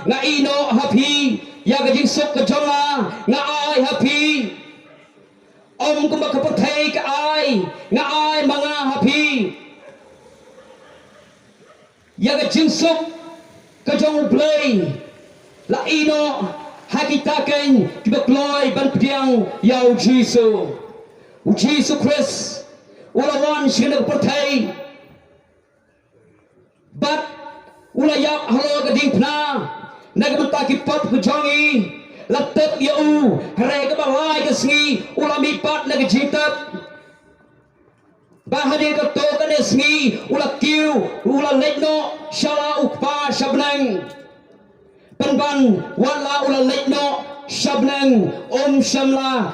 nga ïehnoh ha phi. Ïa ka jingsuk ka jong nga nga ai ha phi. Ym kumba ka pyrthei ka ai, nga ai ma nga ha phi. Ïa ka jingsuk ka jong U Blei la ïehnoh ha kita kiba kloi ban pdiang ïa U Jisu. U Jisu Khrist u la wan sha kane ka pyrthei. Bad u la ïap halor ka diengphna na ka bynta ki pop ka jong ngi. La tep ïa u, hynrei ha kaba lai ka sngi u la mihpat na ka jingtep. Bad hadien katto katne sngi u la kiew, u la leit noh sha la u Kpa sha bneng. Pynban wat la u la leit noh sha bneng, um shym la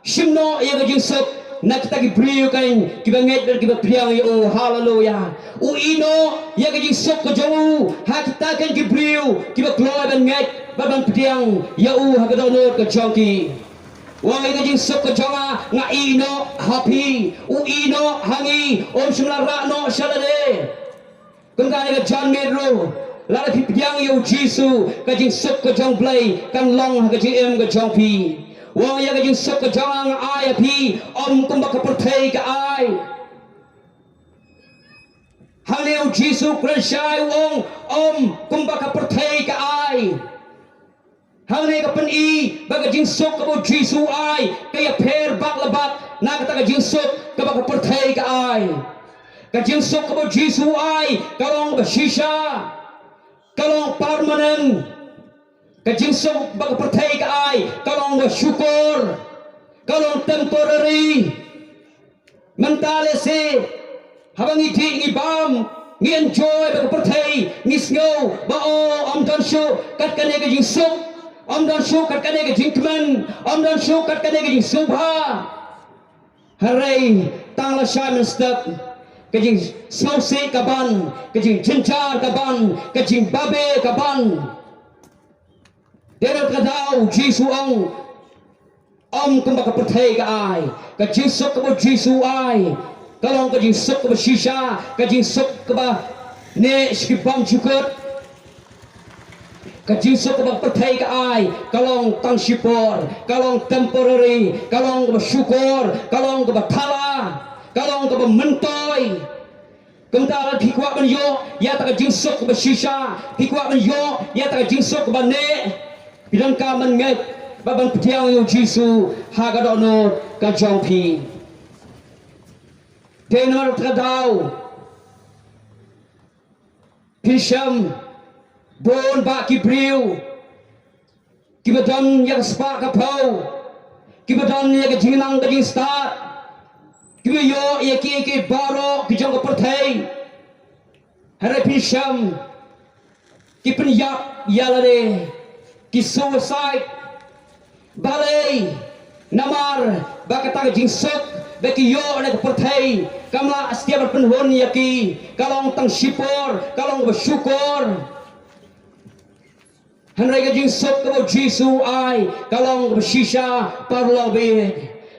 shim noh ïa ka jingsuk na kita ki briew kan kiba ngeit bad kiba pdiang ïa u. Haleluya. U ïehnoh ïa ka jingsuk ka jong u ha kita kan ki briew kiba kloi ban ngeit bad ban pdiang ïa u ha ka dohnud ka jong ki. Wan ïa ka jingsuk ka jong nga nga ïehnoh ha phi. U ïehnoh ha ngi, um shym la rah noh sha lade. Kumta ha kane ka janmiet ruh, lada phi pdiang ïa U Jisu, ka jingsuk ka jong U Blei kan long ha ka jingim ka jong phi. Wan ïa ka jingsuk ka jong nga nga ai ha phi, ym kumba ka pyrthei ka ai. Hangne U Jisu u kren shai u ong, ym kumba ka pyrthei ka ai. Hangne ka pyni ba ka jingsuk kaba U Jisu u ai ka ïapher bak la bak na kata ka jingsuk kaba ka pyrthei ka ai. Ka jingsuk kaba U Jisu u ai ka long ba shisha, ka long permanent. Ka jingsuk ba ka pyrthei ka ai ka long ba shukor, ka long temporary. Mynta lehse haba ngi dih ngi bam, ngi enjoy ba ka pyrthei, ngi sngew ba, o, ym don shuh kat kane ka jingsuk, ym don shuh kat kane ka jingkmen, ym don shuh kat kane ka jingsngewbha. Hynrei tang lashai mynstep ka jingsngewsih ka ban, ka jingjynjar ka ban, ka jingbabe ka ban. Dei na kata ka daw U Jisu u ong, ym kumba ka pyrthei ka ai. Ka jingsuk kaba U Jisu u ai ka long ka jingsuk kaba shisha, ka jingsuk kaba neh sha ki bymjukut. Ka jingsuk kaba ka pyrthei ka ai ka long tang shipor, ka long temporary, ka long kaba shukor, ka long kaba thala, ka long kaba myntoi. Kumta lada phi kwah ban ïoh ïa kata ka jingsuk kaba shisha, phi kwah ban ïoh ïa kata ka jingsuk kaba neh, phi donkam ban ngeit bad ban pdiang ïa U Jisu ha ka dohnud ka jong phi. Te namar kata ka daw phin shem bun bah ki briew kiba don ïa ka spah ka phew, kiba don ïa ka jingnang ka jingstad, kiba ïoh ïa kiei kiei baroh ki jong ka pyrthei. Hynrei phin shem ki pynïap ïa lade, ki suicide. Balei? Namar ba kata ka jingsuk ba ki ïoh na ka pyrthei kam lah satia ban pynhun ïa ki, ka long tang shipor, ka long kaba shukor. Hynrei ka jingsuk kaba U Jisu u ai ka long kaba shisha, paralok baieit,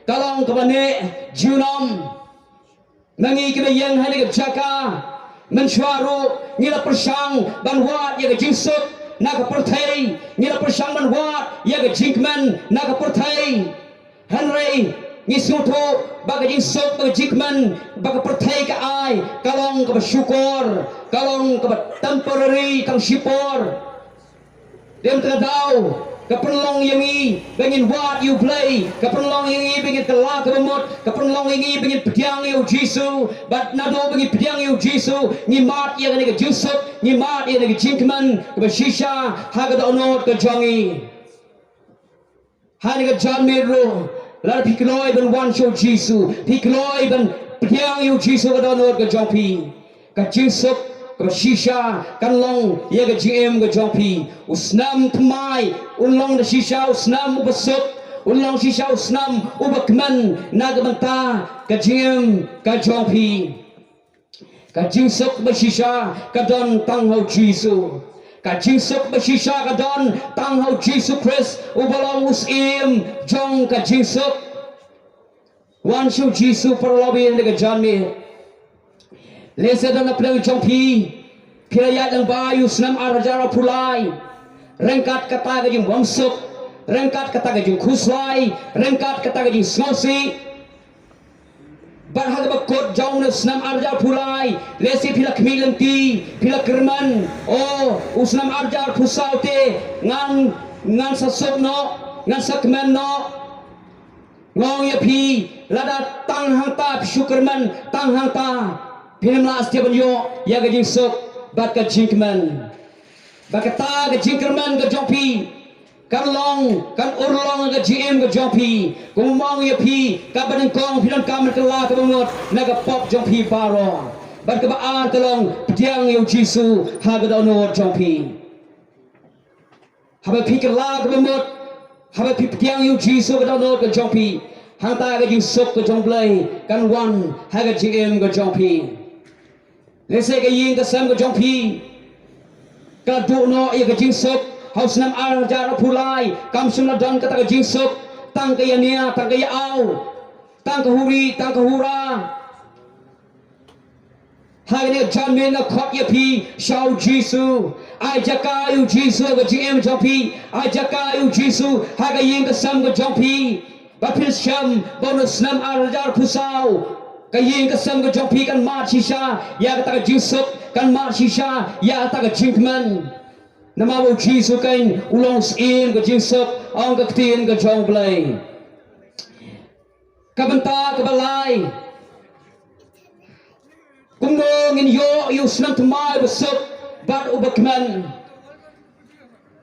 ka long kaba neh junom. Ma ngi kiba ïeng ha kane ka jaka, mynshuwa ruh ngi la pyrshang ban wad ïa ka jingsuk na ka pyrthei, ngi la pyrshang ban wad ïa ka jingkmen na ka pyrthei. Hynrei ngi sngewthuh ba ka jingsuk, ba ka jingkmen ba ka pyrthei ka ai ka long kaba shukor, ka long kaba temporary, tang shipor. Dei na kata ka daw ka pynlong ïa ngi ba ngin wad ïa U Blei, ka pynlong ïa ngi ba ngin kylla kaba mut, ka pynlong ïa ngi ba ngin pdiang ïa U Jisu. Bad naduh ba ngin pdiang ïa U Jisu ngi mad ïa kane ka jingsuk, ngi mad ïa kane ka jingkmen kaba shisha ha ka dohnud ka jong ngi. Ha kane ka janmiet ruh, lada phi kloi ban wan sha U Jisu, phi kloi ban pdiang ïa U Jisu ha ka dohnud ka jong phi, ka jingsuk kaba shisha kan long ïa ka jingim ka jong phi. U snem thymmai un long da shisha u snem uba suk, un long shisha u snem uba kmen na ka bynta ka jingim ka jong phi. Ka jingsuk ba shisha ka don tang ha U Jisu. Ka jingsuk ba shisha ka don tang ha U Jisu Khrist uba long u Syiem jong ka jingsuk. Wan sha U Jisu paralok baieit ha kane ka janmiet. Lehse don na pdeng jong phi Phi la ïaid lang ba ïa u snem ar hajar arphew lai ryngkat kata ka jingbymsuk, ryngkat kata ka jingkhuslai, ryngkat kata ka jingsngewsih. Bad ha kaba kut jong u snem ar hajar arphew lai, lehse phi la khmih lynti, phi la kyrmen, o, u snem ar hajar arphew saw te ngan, ngan sa suk noh, ngan sa kmen noh. Nga ong ïa phi, lada tang hangta phi shu kyrmen, tang hangta phin ym lah satia ban ïoh ïa ka jingsuk bad ka jingkmen. Bad kata ka jingkyrmen ka jong phi kan long, kan urlong ka jingim ka jong phi. Kumba nga ong ïa phi, katba nyngkong phi donkam ban kylla kaba mut na ka pop jong phi baroh. Bad kaba ar ka long, pdiang ïa u Jisu ha ka dohnud jong phi. Haba phi kylla kaba mut, haba phi pdiang ïa u Jisu ha ka dohnud ka jong phi, hangta ka jingsuk ka jong U Blei kan wan ha ka jingim ka jong phi. Lehse ka ïing ka sem ka jong phi ka la duh noh ïa ka jingsuk. Ha u snem ar hajar arphew lai kam shym la don kata ka jingsuk. Tang ka ïania, tang ka ïa-aw, tang ka huri, tang ka hura. Ha kane ka janmiet nga khot ïa phi sha u Jisu. Ai jaka ïa u Jisu ha ka jingim jong phi. Ai jaka ïa u Jisu ha ka ïing ka sem ka jong phi. Ba phin shem ba u snem ar hajar arphew saw ka ïing ka sem ka jong phi kan mad shisha ïa kata ka jingsuk, kan mad shisha ïa kata ka jingkmen. Namar ba u Jisu kan u long u syiem ka jingsuk, ong ka ktien ka jong U Blei. Ka bynta kaba lai. Kumno ngin ïoh ïa u snem thymmai uba suk bad uba kmen?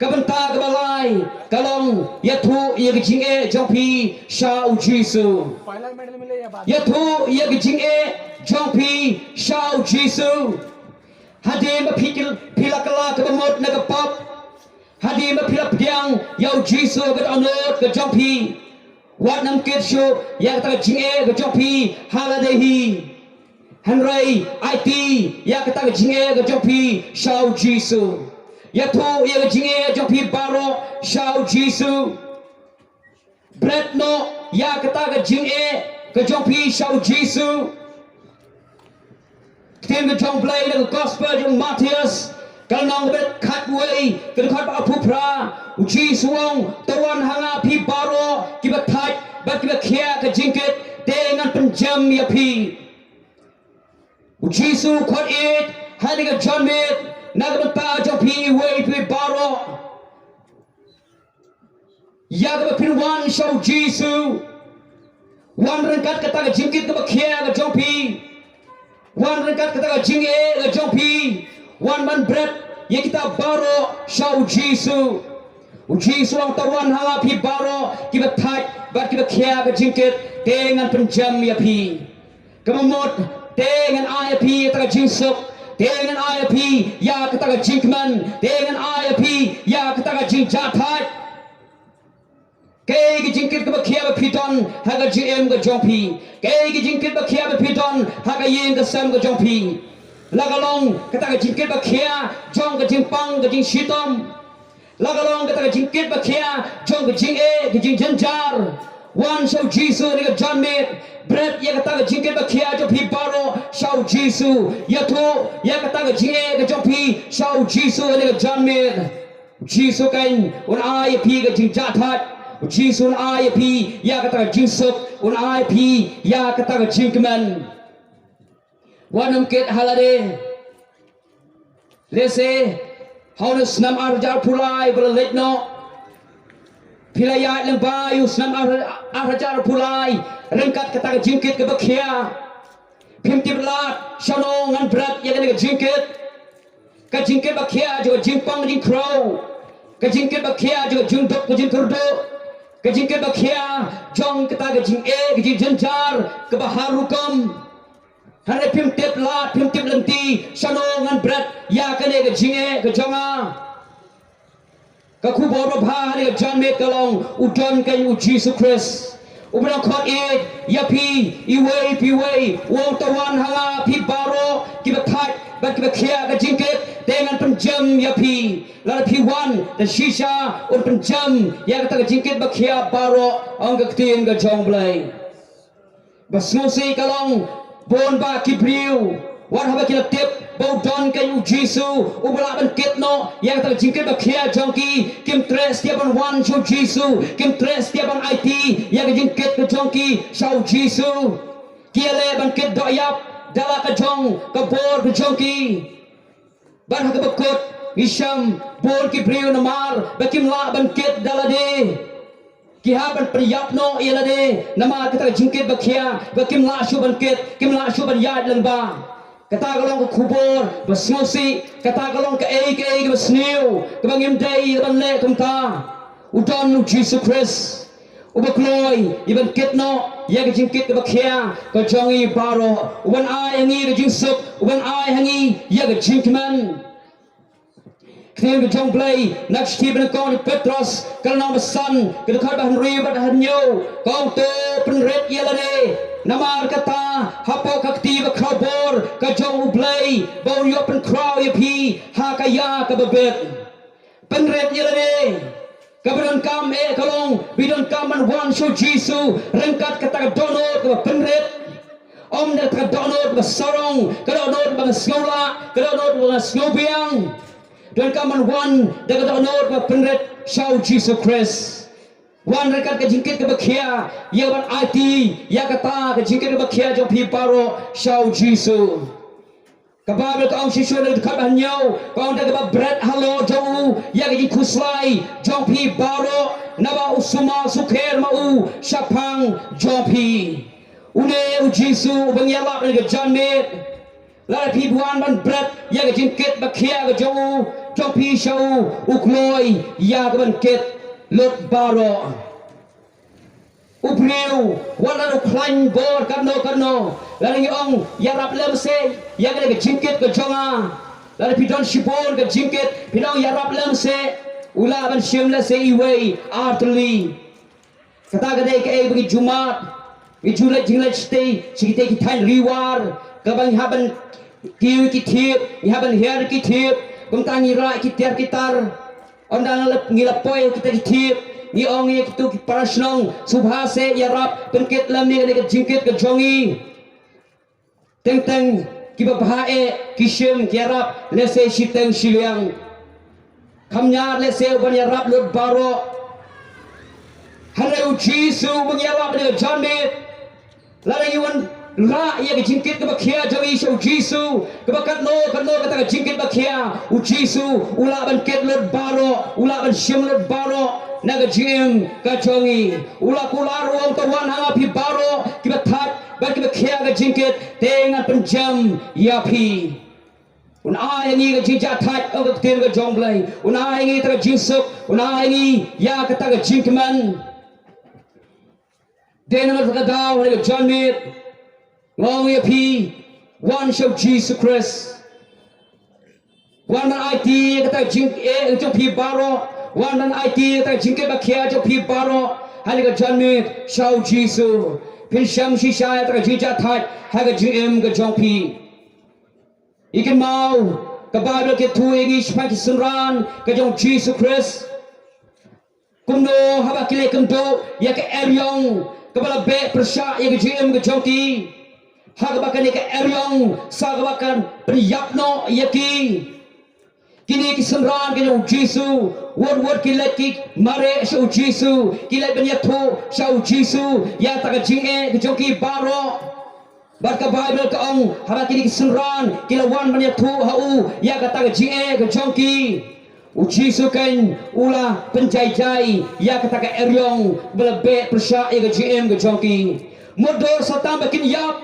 Ka bynta kaba lai ka long ïathuh ïa ka jingeh jong phi sha u Jisu. Ïathuh ïa ka jingeh jong phi sha u Jisu. Hadien ba phi kyl-, phi la kylla kaba mut na ka pop. Hadien ba phi la pdiang ïa u Jisu ha ka dohnud ka jong phi. Wat nym kit shuh ïa kata ka jingeh ka jong phi ha lade hi. Hynrei aiti ïa kata ka jingeh ka jong phi sha u Jisu. Ïathuh ïa ka jingeh jong phi baroh sha u Jisu. Bret noh ïa kata ka jingeh ka jong phi sha u Jisu. Ktien ka jong U Blei na ka gospel jong u Mathaios, ka lynnong kaba khatwei, ka dkhot ba arphew phra. U Jisu u ong, to wan ha nga phi baroh kiba thait bad kiba khia ka jingkit, te ngan pynjem ïa phi. U Jisu u khot ïeit ha kane ka janmiet na ka bynta jong phi iwei pa iwei baroh. Ïa kaba phin wan sha u Jisu, wan ryngkat kata ka jingkit kaba khia ka jong phi. Wan ryngkat kata ka jingeh ka jong phi. Wan ban bret ïa kita baroh sha u Jisu. U Jisu u ong, to wan ha nga phi baroh kiba thait bad kiba khia ka jingkit, te ngan pynjem ïa phi. Kaba mut, te ngan ai ïa phi ïa kata ka jingsuk, te ngan ai ïa phi ïa kata ka jingkmen, te ngan ai ïa phi ïa kata ka jingjahthait. Kaei ka jingkit kaba khia ba phi don ha ka jingim ka jong phi? Kaei ka jingkit ba khia ba phi don ha ka ïing ka sem ka jong phi? La ka long kata ka jingkit ba khia jong ka jingpang ka jingshitom. La ka long kata ka jingkit ba khia jong ka jingeh ka jingjynjar. Wan sha u Jisu ha kane ka janmiet. Bret ïa kata ka jingkit ba khia jong phi baroh sha u Jisu. Ïathuh ïa kata ka jingeh ka jong phi sha u Jisu ha kane ka janmiet. U Jisu kan un ai ïa phi ka jingjahthait. U Jisu un ai ïa phi ïa kata ka jingsuk. Un ai ïa phi ïa kata ka jingkmen. Wat nym kit ha lade. Lehse ha une u snem ar hajar arphew lai ba la leit noh, phi la ïaid lyngba ïa u snem ar, ar hajar arphew lai ryngkat kata ka jingkit kaba khia. Phim tip lad shano ngan bret ïa kane ka jingkit. Ka jingkit ba khia jong ka jingpang jingkhraw. Ka jingkit ba khia jong ka jingduk ka jingkyrduh. Ka jingkit ba khia jong kata ka jingeh ka jingjynjar kaba har rukom. Hynrei phim tip lad, phim tip lynti shano ngan bret ïa kane ka jingeh ka jong nga. Ka khubor babha ha kane ka janmiet ka long, u don kan u Jisu Khrist uba dang khot ïeit ïa phi iwei pa iwei. U ong, to wan ha nga phi baroh kiba thait bad kiba khia ka jingkit, te ngan pynjem ïa phi. Lada phi wan da shisha un pynjem ïa kata ka jingkit ba khia baroh, ong ka ktien ka jong U Blei. Ba sngewsih ka long, bun bah ki briew Wat haba ki la tip ba u don kein u Jisu uba lah ban kit noh ïa kata ka jingkit ba khia jong ki, kim treh satia ban wan sha u Jisu, kim treh satia ban aiti ïa ka jingkit ka jong ki sha u Jisu. Ki ïaleh ban kit doh ïap da la ka jong ka bor ka jong ki. Bad ha kaba kut ngi shem bun ki briew namar ba kim lah ban kit da lade. Ki hap ban pynïap noh ïa lade namar kata ka jingkit ba khia, ba kim lah shuh ban kit, kim lah shuh ban ïaid lyngba. Kata ka long ka khubor ba sngewsih, kata ka long kaei kaei kaba sniew kaba ngim dei ban leh kumta. U don u Jisu Khrist uba kloi ïa ban kit noh ïa ka jingkit kaba khia ka jong ngi baroh, u ban ai ha ngi ka jingsuk, u ban ai ha ngi ïa ka jingkmen. Ka ktien ka jong U Blei na ka shithi ba nyngkong jong u Petros, ka lynnong ba san, ka dkhot ba hynriew bad hynñiew, ka ong, to pynrit ïa lade. Namar kata, hapoh ka kti ba khraw bor ka jong U Blei, ba un ïoh pynkhraw ïa phi ha ka ïa kaba bit. Pynrit ïa lade. Kaba donkam eh ka long ba donkam ban wan sha u Jisu ryngkat kata ka dohnud kaba pynrit. Ym da kata ka dohnud kaba sarong, ka dohnud ba nga sngewlah, ka dohnud ba nga sngewbiang. Donkam ban wan da ka dohnud kaba pynrit sha u Jisu Khrist. Wan ryngkat ka jingkit kaba khia, ïa ban aiti ïa kata ka jingkit kaba khia jong phi baroh sha u Jisu. Ka Baibl ka ong shisha na ka dkhot ba hynñiew, ka ong da kaba bret halor jong u ïa ka jingkhuslai jong phi baroh, naba u sumar sukher ma u shaphang jong phi. Une u Jisu uba ngi ïalap ha kane ka janmiet. Lada phi wan ban bret ïa ka jingkit ba khia ka jong u, jong phi sha u, u kloi ïa ka ban kit lut baroh. U briew wat la u khlaiñ bor katno katno, lada ngi ong ïarap lem seh ïa kane ka jingkit ka jong nga. Lada phi don shibun ka jingkit, phi ong ïarap lem seh, u lah ban shim lehse iwei ar tylli. Kata ka dei kaei ba ngi ju mad, ngi ju leit jingleit shatei sha kitei ki thaiñ riwar, kaba ngi hap ban kiew ki thied, ngi hap ban hiar ki thied, kumta ngi rah ki tiar ki tar. Ynda ngi la, ngi la poi kita ki thied, ngi ong ïa kitu ki para shnong, sngewbha seh ïarap pynkit lem ïa kane ka jingkit ka jong ngi. Teng teng kiba bha eh ki shim ki ïarap lehse shiteng shiliang. Kham ñiar lehse u ban ïarap lut baroh. Hynrei u Jisu uba ngi ïalap ha kane ka janmiet. Lada ngi wan rah ïa ka jingkit kaba khia jong ngi sha u Jisu, kaba katno katno kata ka jingkit ba khia, u Jisu u lah ban kit lut baroh, u lah ban shim lut baroh na ka jingim ka jong ngi. U la kular, u ong, to wan ha nga phi baroh kiba thait bad kiba khia ka jingkit, te ngan pynjem ïa phi. Un ai ha ngi ka jingjahthait, ong ka ktien ka jong U Blei. Un ai ha ngi kata ka jingsuk, un ai ha ngi ïa kata ka jingkmen. Dei namar kata ka daw ha kane ka janmiet nga ong ïa phi, wan sha u Jisu Khrist. Wan ban aiti ïa kata ka jingeh jong phi baroh. Wan ban aiti ïa kata ka jingkit ba khia jong phi baroh ha kane ka janmiet sha u Jisu. Phin shem shisha ïa kata ka jingjahthait ha ka jingim ka jong phi. Ïa kynmaw, ka Baibl ka ïathuh ïa ngi shaphang ki synran ka jong u Jisu Khrist. Kumno haba ki la kynduh ïa ka eriong kaba la beh pyrshah ïa ka jingim ka jong ki, ha kaba kane ka eriong sa kaba kan pynïap noh ïa ki. Kine ki synran ka jong u Jisu, wut wut ki leit ki mareh sha u Jisu, ki leit ban ïathuh sha u Jisu ïa kata ka jingeh ka jong ki baroh. Bad ka Baibl ka ong, haba kine ki synran ki la wan ban ïathuh ha u ïa kata ka jingeh ka jong ki, u Jisu keiñ u la pynjai jai ïa kata ka eriong ba la beh pyrshah ïa ka jingim ka jong ki. Mutdur sa tang ba kin ïap,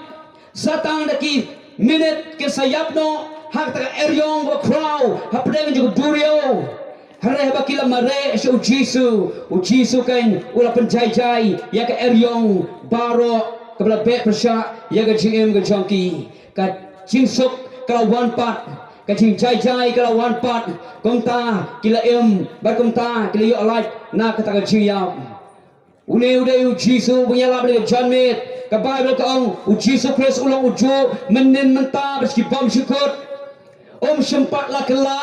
sa tang da ki minit kin sa ïap noh ha kata ka eriong ba khraw hapdeng jong ka duriaw. Hynrei haba ki la mareh sha u Jisu, u Jisu keiñ u la pynjai jai ïa ka eriong baroh kaba la beh pyrshah ïa ka jingim ka jong ki. Ka jingsuk ka la wan pat, ka jingjai jai ka la wan pat, kumta ki la im bad kumta ki la ïoh lait na kata ka jingïap. Une u dei u Jisu ba ngi ïalap ha kane ka janmiet. Ka Baibl ka ong, u Jisu Khrist u long ujuh mynnin mynta bad sha ki bymjukut. Um shym pat la kylla.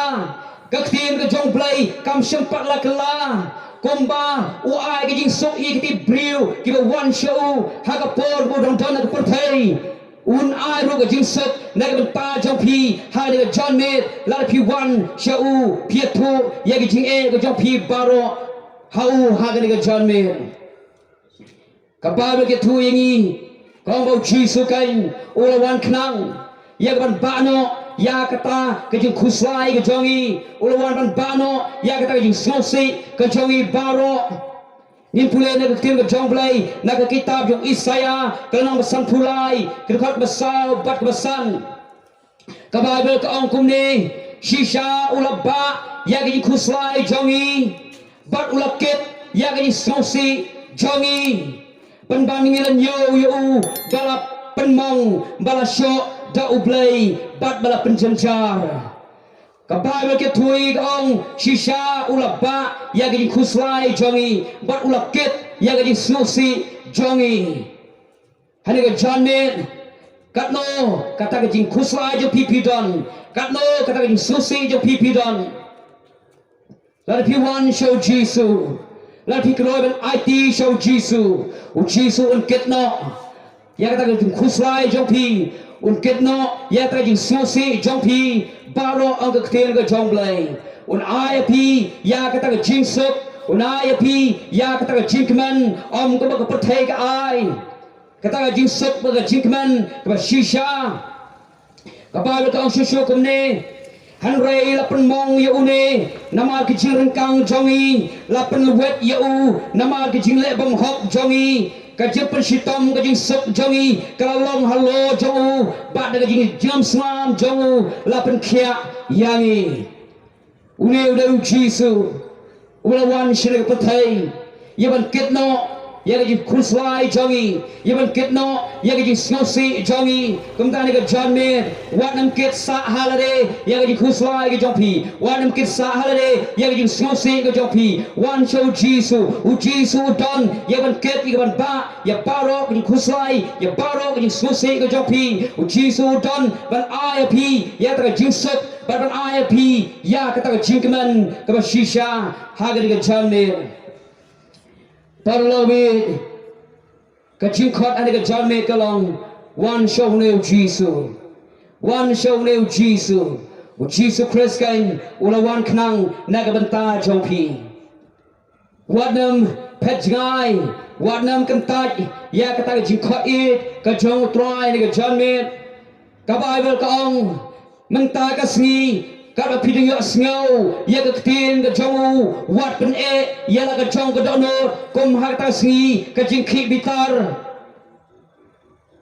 Ka ktien ka jong U Blei kam shym pat la kylla. Kumba u ai ka jingsuk ïa kita ki briew kiba wan sha u ha ka por ba u dang don ha ka pyrthei, Un ai ruh ka jingsuk na ka bynta jong phi ha kane ka janmiet. Lada phi wan sha u, phi ïathuh ïa ka jingeh ka jong phi baroh ha u ha kane ka janmiet. Ka Baibl ka ïathuh ïa ngi, ka ong ba u Jisu kan u la wan khnang ïa ka ban bah noh ïa kata ka jingkhuslai ka jong ngi, u la wan ban bah noh ïa kata ka jingsngewsih ka jong ngi baroh. Ngin pule na ka ktien ka jong U Blei na ka kitab jong u Isaïah, ka lynnong ba sanphew lai, ka dkhot ba saw bad ka ba san. Ka Baibl ka ong kumne: Shisha u la bah ïa ka jingkhuslai jong ngi, bad u la kit ïa ka jingsngewsih jong ngi. Pynban ngi la ñiew ïa u ba la pynmong, ba la shoh da U Blei, bad ba la pynjynjar. Ka Baibl ka ïathuh ka ong, shisha u la bah ïa ka jingkhuslai jong ngi, bad u la kit ïa ka jingsngewsih jong ngi. Ha kane ka janmiet, katno kata ka jingkhuslai jong phi phi don, katno kata ka jingsngewsih jong phi phi don. Lada phi wan sha u Jisu, lada phi kloi ban aiti sha u Jisu, u Jisu un kit noh ïa kata ka jingkhuslai jong phi, un kit noh ïa kata ka jingsngewsih jong phi baroh, ong ka ktien ka jong U Blei. Un ai ïa phi ïa kata ka jingsuk, un ai ïa phi ïa kata ka jingkmen, ym kumba ka pyrthei ka ai. Kata ka jingsuk bad ka jingkmen kaba shisha. Ka Baibl ka ong shuh shuh kumne: Hynrei la pynmong ïa une namar ka jingryngkang jong ngi, la pynlwet ïa u namar ka jingleh bymhok jong ngi. Ka jingpynshitom ka jingsuk jong ngi ka la long halor jong u, bad da ka jingjngem snam jong u la pynkhiah ïa ngi. Une u dei u Jisu uba la wan sha kane ka pyrthei ïa ban kit noh ïa ka jingkhuslai jong ngi, ïa ban kit noh ïa ka jingsngewsih jong ngi. Kumta ha kane ka janmiet, wat nym kit sah ha lade ïa ka jingkhuslai ka jong phi, wat nym kit sah ha lade ïa ka jingsngewsih ka jong phi. Wan sha u Jisu, u Jisu u don ïa ban kit, ïa ban bah ïa baroh ka jingkhuslai, ïa baroh ka jingsngewsih ka jong phi. U Jisu u don ban ai ïa phi ïa kata ka jingsuk, bad ban ai ïa phi ïa kata ka jingkmen kaba shisha ha kane ka janmiet. Paralok, ka jingkhot ha kane ka janmiet ka long: Wan sha une u Jisu. Wan sha une u Jisu. U Jisu Khrist kan u la wan khnang na ka bynta jong phi. Wat nym phet jngai, wat nym kyntait ïa kata ka jingkhot ïeit ka jong u Trai ha kane ka janmiet. Ka Baibl ka ong, mynta ka sngi, katba phi dang ïohsngew ïa ka ktien ka jong u, wat pyneh ïa la ka jong ka dohnud kum ha kata ka sngi ka jingkhih bitar.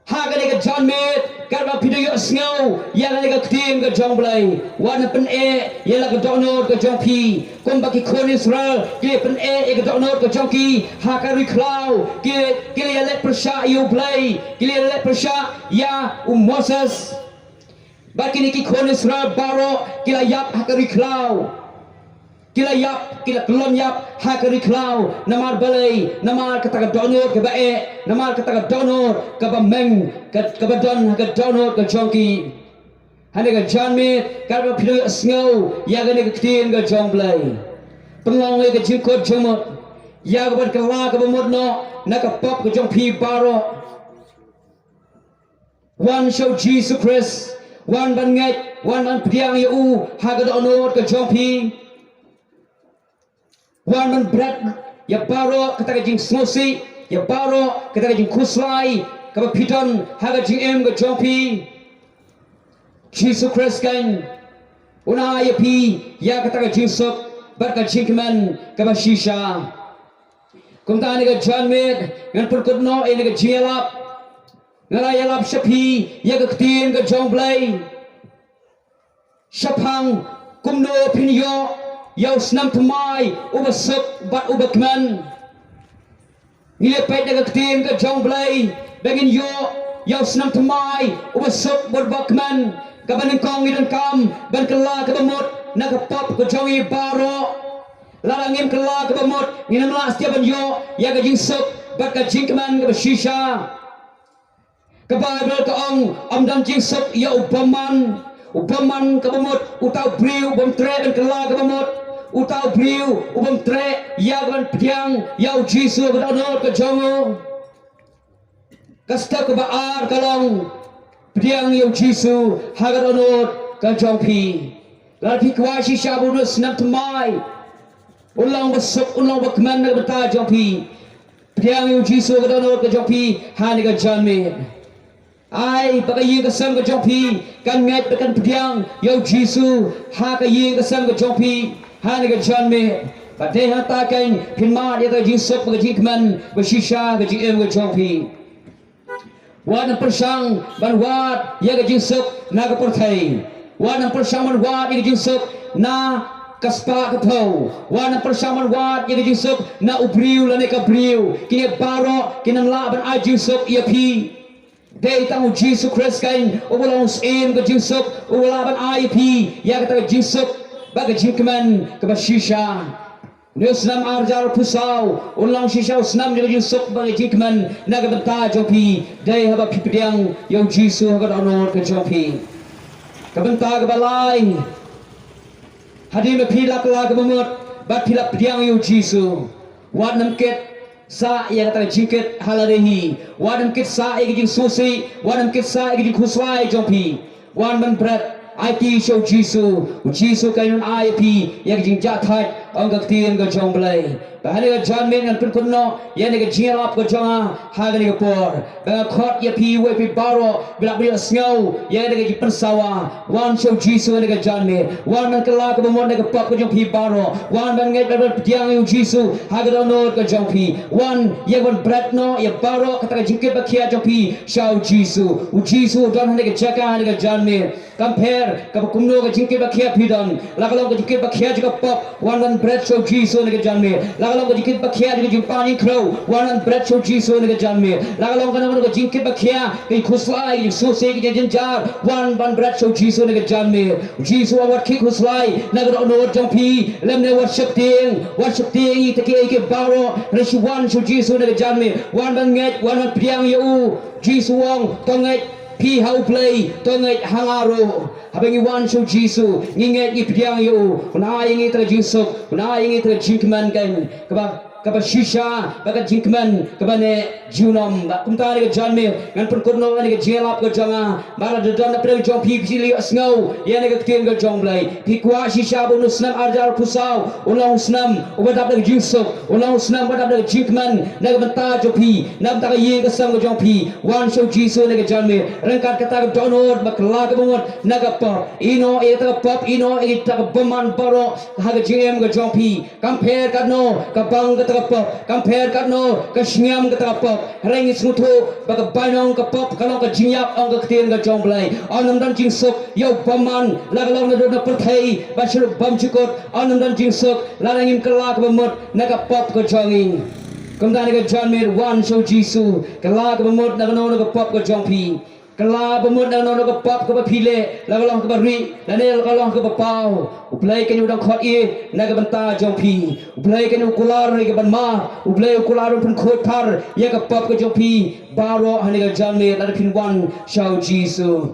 Ha kane ka janmiet, katba phi dang ïohsngew ïa kane ka ktien ka jong U Blei, wat nym pyneh ïa la ka dohnud ka jong phi, kumba ki khun Israel ki la pyneh ïa ka dohnud ka jong ki ha ka ri khlaw. Ki, ki la ïaleh pyrshah ïa U Blei, ki la ïaleh pyrshah ïa u Moses. Bad kine ki khun Israel baroh ki la ïap ha ka ri khlaw. Ki la ïap, ki la kyllon ïap ha ka ri khlaw. Namar balei? Namar kata ka dohnud kaba eh, namar kata ka dohnud kaba meng, ka, kaba don ha ka dohnud ka jong ki. Ha kane ka janmiet, katba phi dang ïohsngew ïa kane ka ktien ka jong U Blei, pynlong ïa ka jingkut jingmut, ïa kaban kylla kaba mut noh na ka pop ka jong phi baroh. Wan sha u Jisu Khrist, wan ban ngeit, wan ban pdiang ïa u ha ka dohnud ka jong phi. Wan ban bret ïa baroh kata ka jingsngewsih, ïa baroh kata ka jingkhuslai kaba phi don ha ka jingim ka jong phi. Jisu Khrist kan un ai ïa phi ïa kata ka jingsuk bad ka jingkmen kaba shisha. Kumta ha kane ka janmiet, ngan pynkut noh ïa kane ka jingïalap. Nga la ïalap sha phi ïa ka ktien ka jong U Blei. Shaphang kumno phin ïoh ïa u snem thymmai uba suk bad uba kmen. Ngi la peit na ka ktien ka jong U Blei ba ngin ïoh ïa u snem thymmai uba suk bad uba kmen. Kaba nyngkong ngi donkam ban kylla kaba mut na ka pop ka jong ngi baroh. Lada ngim kylla kaba mut, ngim lah shuh ban ïoh ïa ka jingsuk bad ka jingkmen kaba shisha. Ka Baibl ka ong, ym don jingsuk ïa u bymman. U bymman kaba mut, uta u briew u bym treh ban kylla kaba mut, uta u briew u bym treh ïa kaban pdiang ïa u Jisu ha ka dohnud ka jong u. Ka step kaba ar ka long, pdiang ïa u Jisu ha ka dohnud ka jong phi. Lada phi kwah shisha ba une u snem thymmai un long ba suk, un long ba kmen na ka bynta jong phi, pdiang ïa u Jisu ha ka dohnud ka jong phi ha kane ka janmiet. Ai ba ka ïing ka sem ka jong phi kan ngeit ba kan pdiang ïa u Jisu ha ka ïing ka sem ka jong phi ha kane ka janmiet. Bad dei hangta kan pynmad ïa ka jingsuk bad ka jingkmen ba shisha ha ka jingim ka jong phi. Wat nang pyrshang ban wad ïa ka jingsuk na ka pyrthei. Wat nang pyrshang ban wad ïa ka jingsuk na ka spah ka phew. Wat nang pyrshang ban wad ïa ka jingsuk na u briew lane ka briew. Kine baroh kin nang lah ban ai jingsuk ïa phi. Dei tang u Jisu Khrist kan, uba long u syiem ka jingsuk, uba lah ban ai ïa phi ïa kata ka jingsuk bad ka jingkmen kaba shisha. Une u snem ar hajar arphew saw un long shisha u snem jong ka jingsuk bad ka jingkmen na ka bynta jong phi, dei haba phi pdiang ïa u Jisu ha ka dohnud ka jong phi. Ka bynta kaba lai, hadien ba phi la kylla kaba mut bad phi la pdiang ïa u Jisu, wat nang kit sah ïa kata ka jingkit ha lade hi. Wat nang kit sah ïa ka jingsngewsih, wat nang kit sah ïa ka jingkhuslai jong phi. Wan ban bret, aiti sha u Jisu. U Jisu kan wan ai ïa phi ïa ka jingjahthait, ong ka ktien ka jong U Blei. Bad ha kane ka janmiet ngan pynkut noh ïa kane ka jingïalap ka jong nga ha kane ka por. Ba nga khot ïa phi, wei phi baroh ba lah ban ïohsngew ïa kane ka jingpynsawa. Wan sha u Jisu ha kane ka janmiet. Wan ban kylla kaba mut na ka pop ka jong phi baroh. Wan ban ngeit bad ban pdiang ïa u Jisu ha ka dohnud ka jong phi. Wan ïa ban bret noh ïa baroh kata ka jingkit ba khia jong phi sha u Jisu. U Jisu u don ha kane ka jaka ha kane ka janmiet. Kam pher kaba kumno ka jingkit ba khia phi don, la ka long ka jingkit ba khia jong ka pop, wan ban bret sha u Jisu ha kane ka janmiet. La ka long ka jingkit ba khia jong ka jingpang jingkhrew, wan ban bret sha u Jisu ha kane ka janmiet. La ka long kano kano ka jingkit ba khia, ka jingkhuslai, ka jingsngewsih, ka jingjynjar, wan ban bret sha u Jisu ha kane ka janmiet. U Jisu u ong wat khih khuslai na ka dohnud jong phi, lymne wat sheptieng, wat sheptieng ïa kita kiei kiei baroh, hynrei shu wan sha u Jisu ha kane ka janmiet. Wan ban ngeit, wan ban pdiang ïa u. U Jisu u ong, to ngeit phi ha U Blei, to ngeit ha nga ruh. Haba ngi wan sha u Jisu, ngi ngeit, ngi pdiang ïa u, un ai ïa ngi kata ka jingsuk, un ai ïa ngi kata ka jingkmen, kan, kaba, kaba shisha bad ka jingkmen kaba neh junom. Bad kumta ha kane ka janmiet ngan pynkut noh ïa kane ka jingïalap ka jong nga. Bad lada don na pdeng jong phi, phi la ïohsngew ïa kane ka ktien ka jong U Blei, phi kwah shisha ba une u snem ar hajar arphew saw un long u snem uba dap da ka jingsuk, un long u snem uba dap da ka jingkmen na ka bynta jong phi, na ka bynta ka ïing ka sem ka jong phi. Wan sha u Jisu ha kane ka janmiet ryngkat kata ka dohnud bad kylla kaba mut na ka pop. Ïehnoh ïa kata ka pop, ïehnoh ïa kata ka bymman baroh ha ka jingim ka jong phi. Kam pher katno ka bang kata ka pop, kam pher katno ka shngiam kata ka pop, hynrei ngi sngewthuh ba ka bainong ka pop ka long ka jingïap, ong ka ktien ka jong U Blei. Ym don jingsuk ïa u bymman, la ka long naduh na pyrthei bad sha ruh bymjukut. Ym don jingsuk lada ngim kylla kaba mut na ka pop ka jong ngi. Kumta ha kane ka janmiet wan sha u Jisu, kylla kaba mut na kano kano ka pop ka jong phi. Kylla ba mut na kano kano ka pop kaba phi leh, la ka long kaba rieh lane la ka long kaba paw. U Blei kan ïoh dang khot ïa na ka bynta jong phi. U Blei kan ïoh kular ïa ka ban map. U Blei u kular ban pynkhuid phar ïa ka pop ka jong phi baroh ha kane ka janmiet lada phin wan sha u Jisu.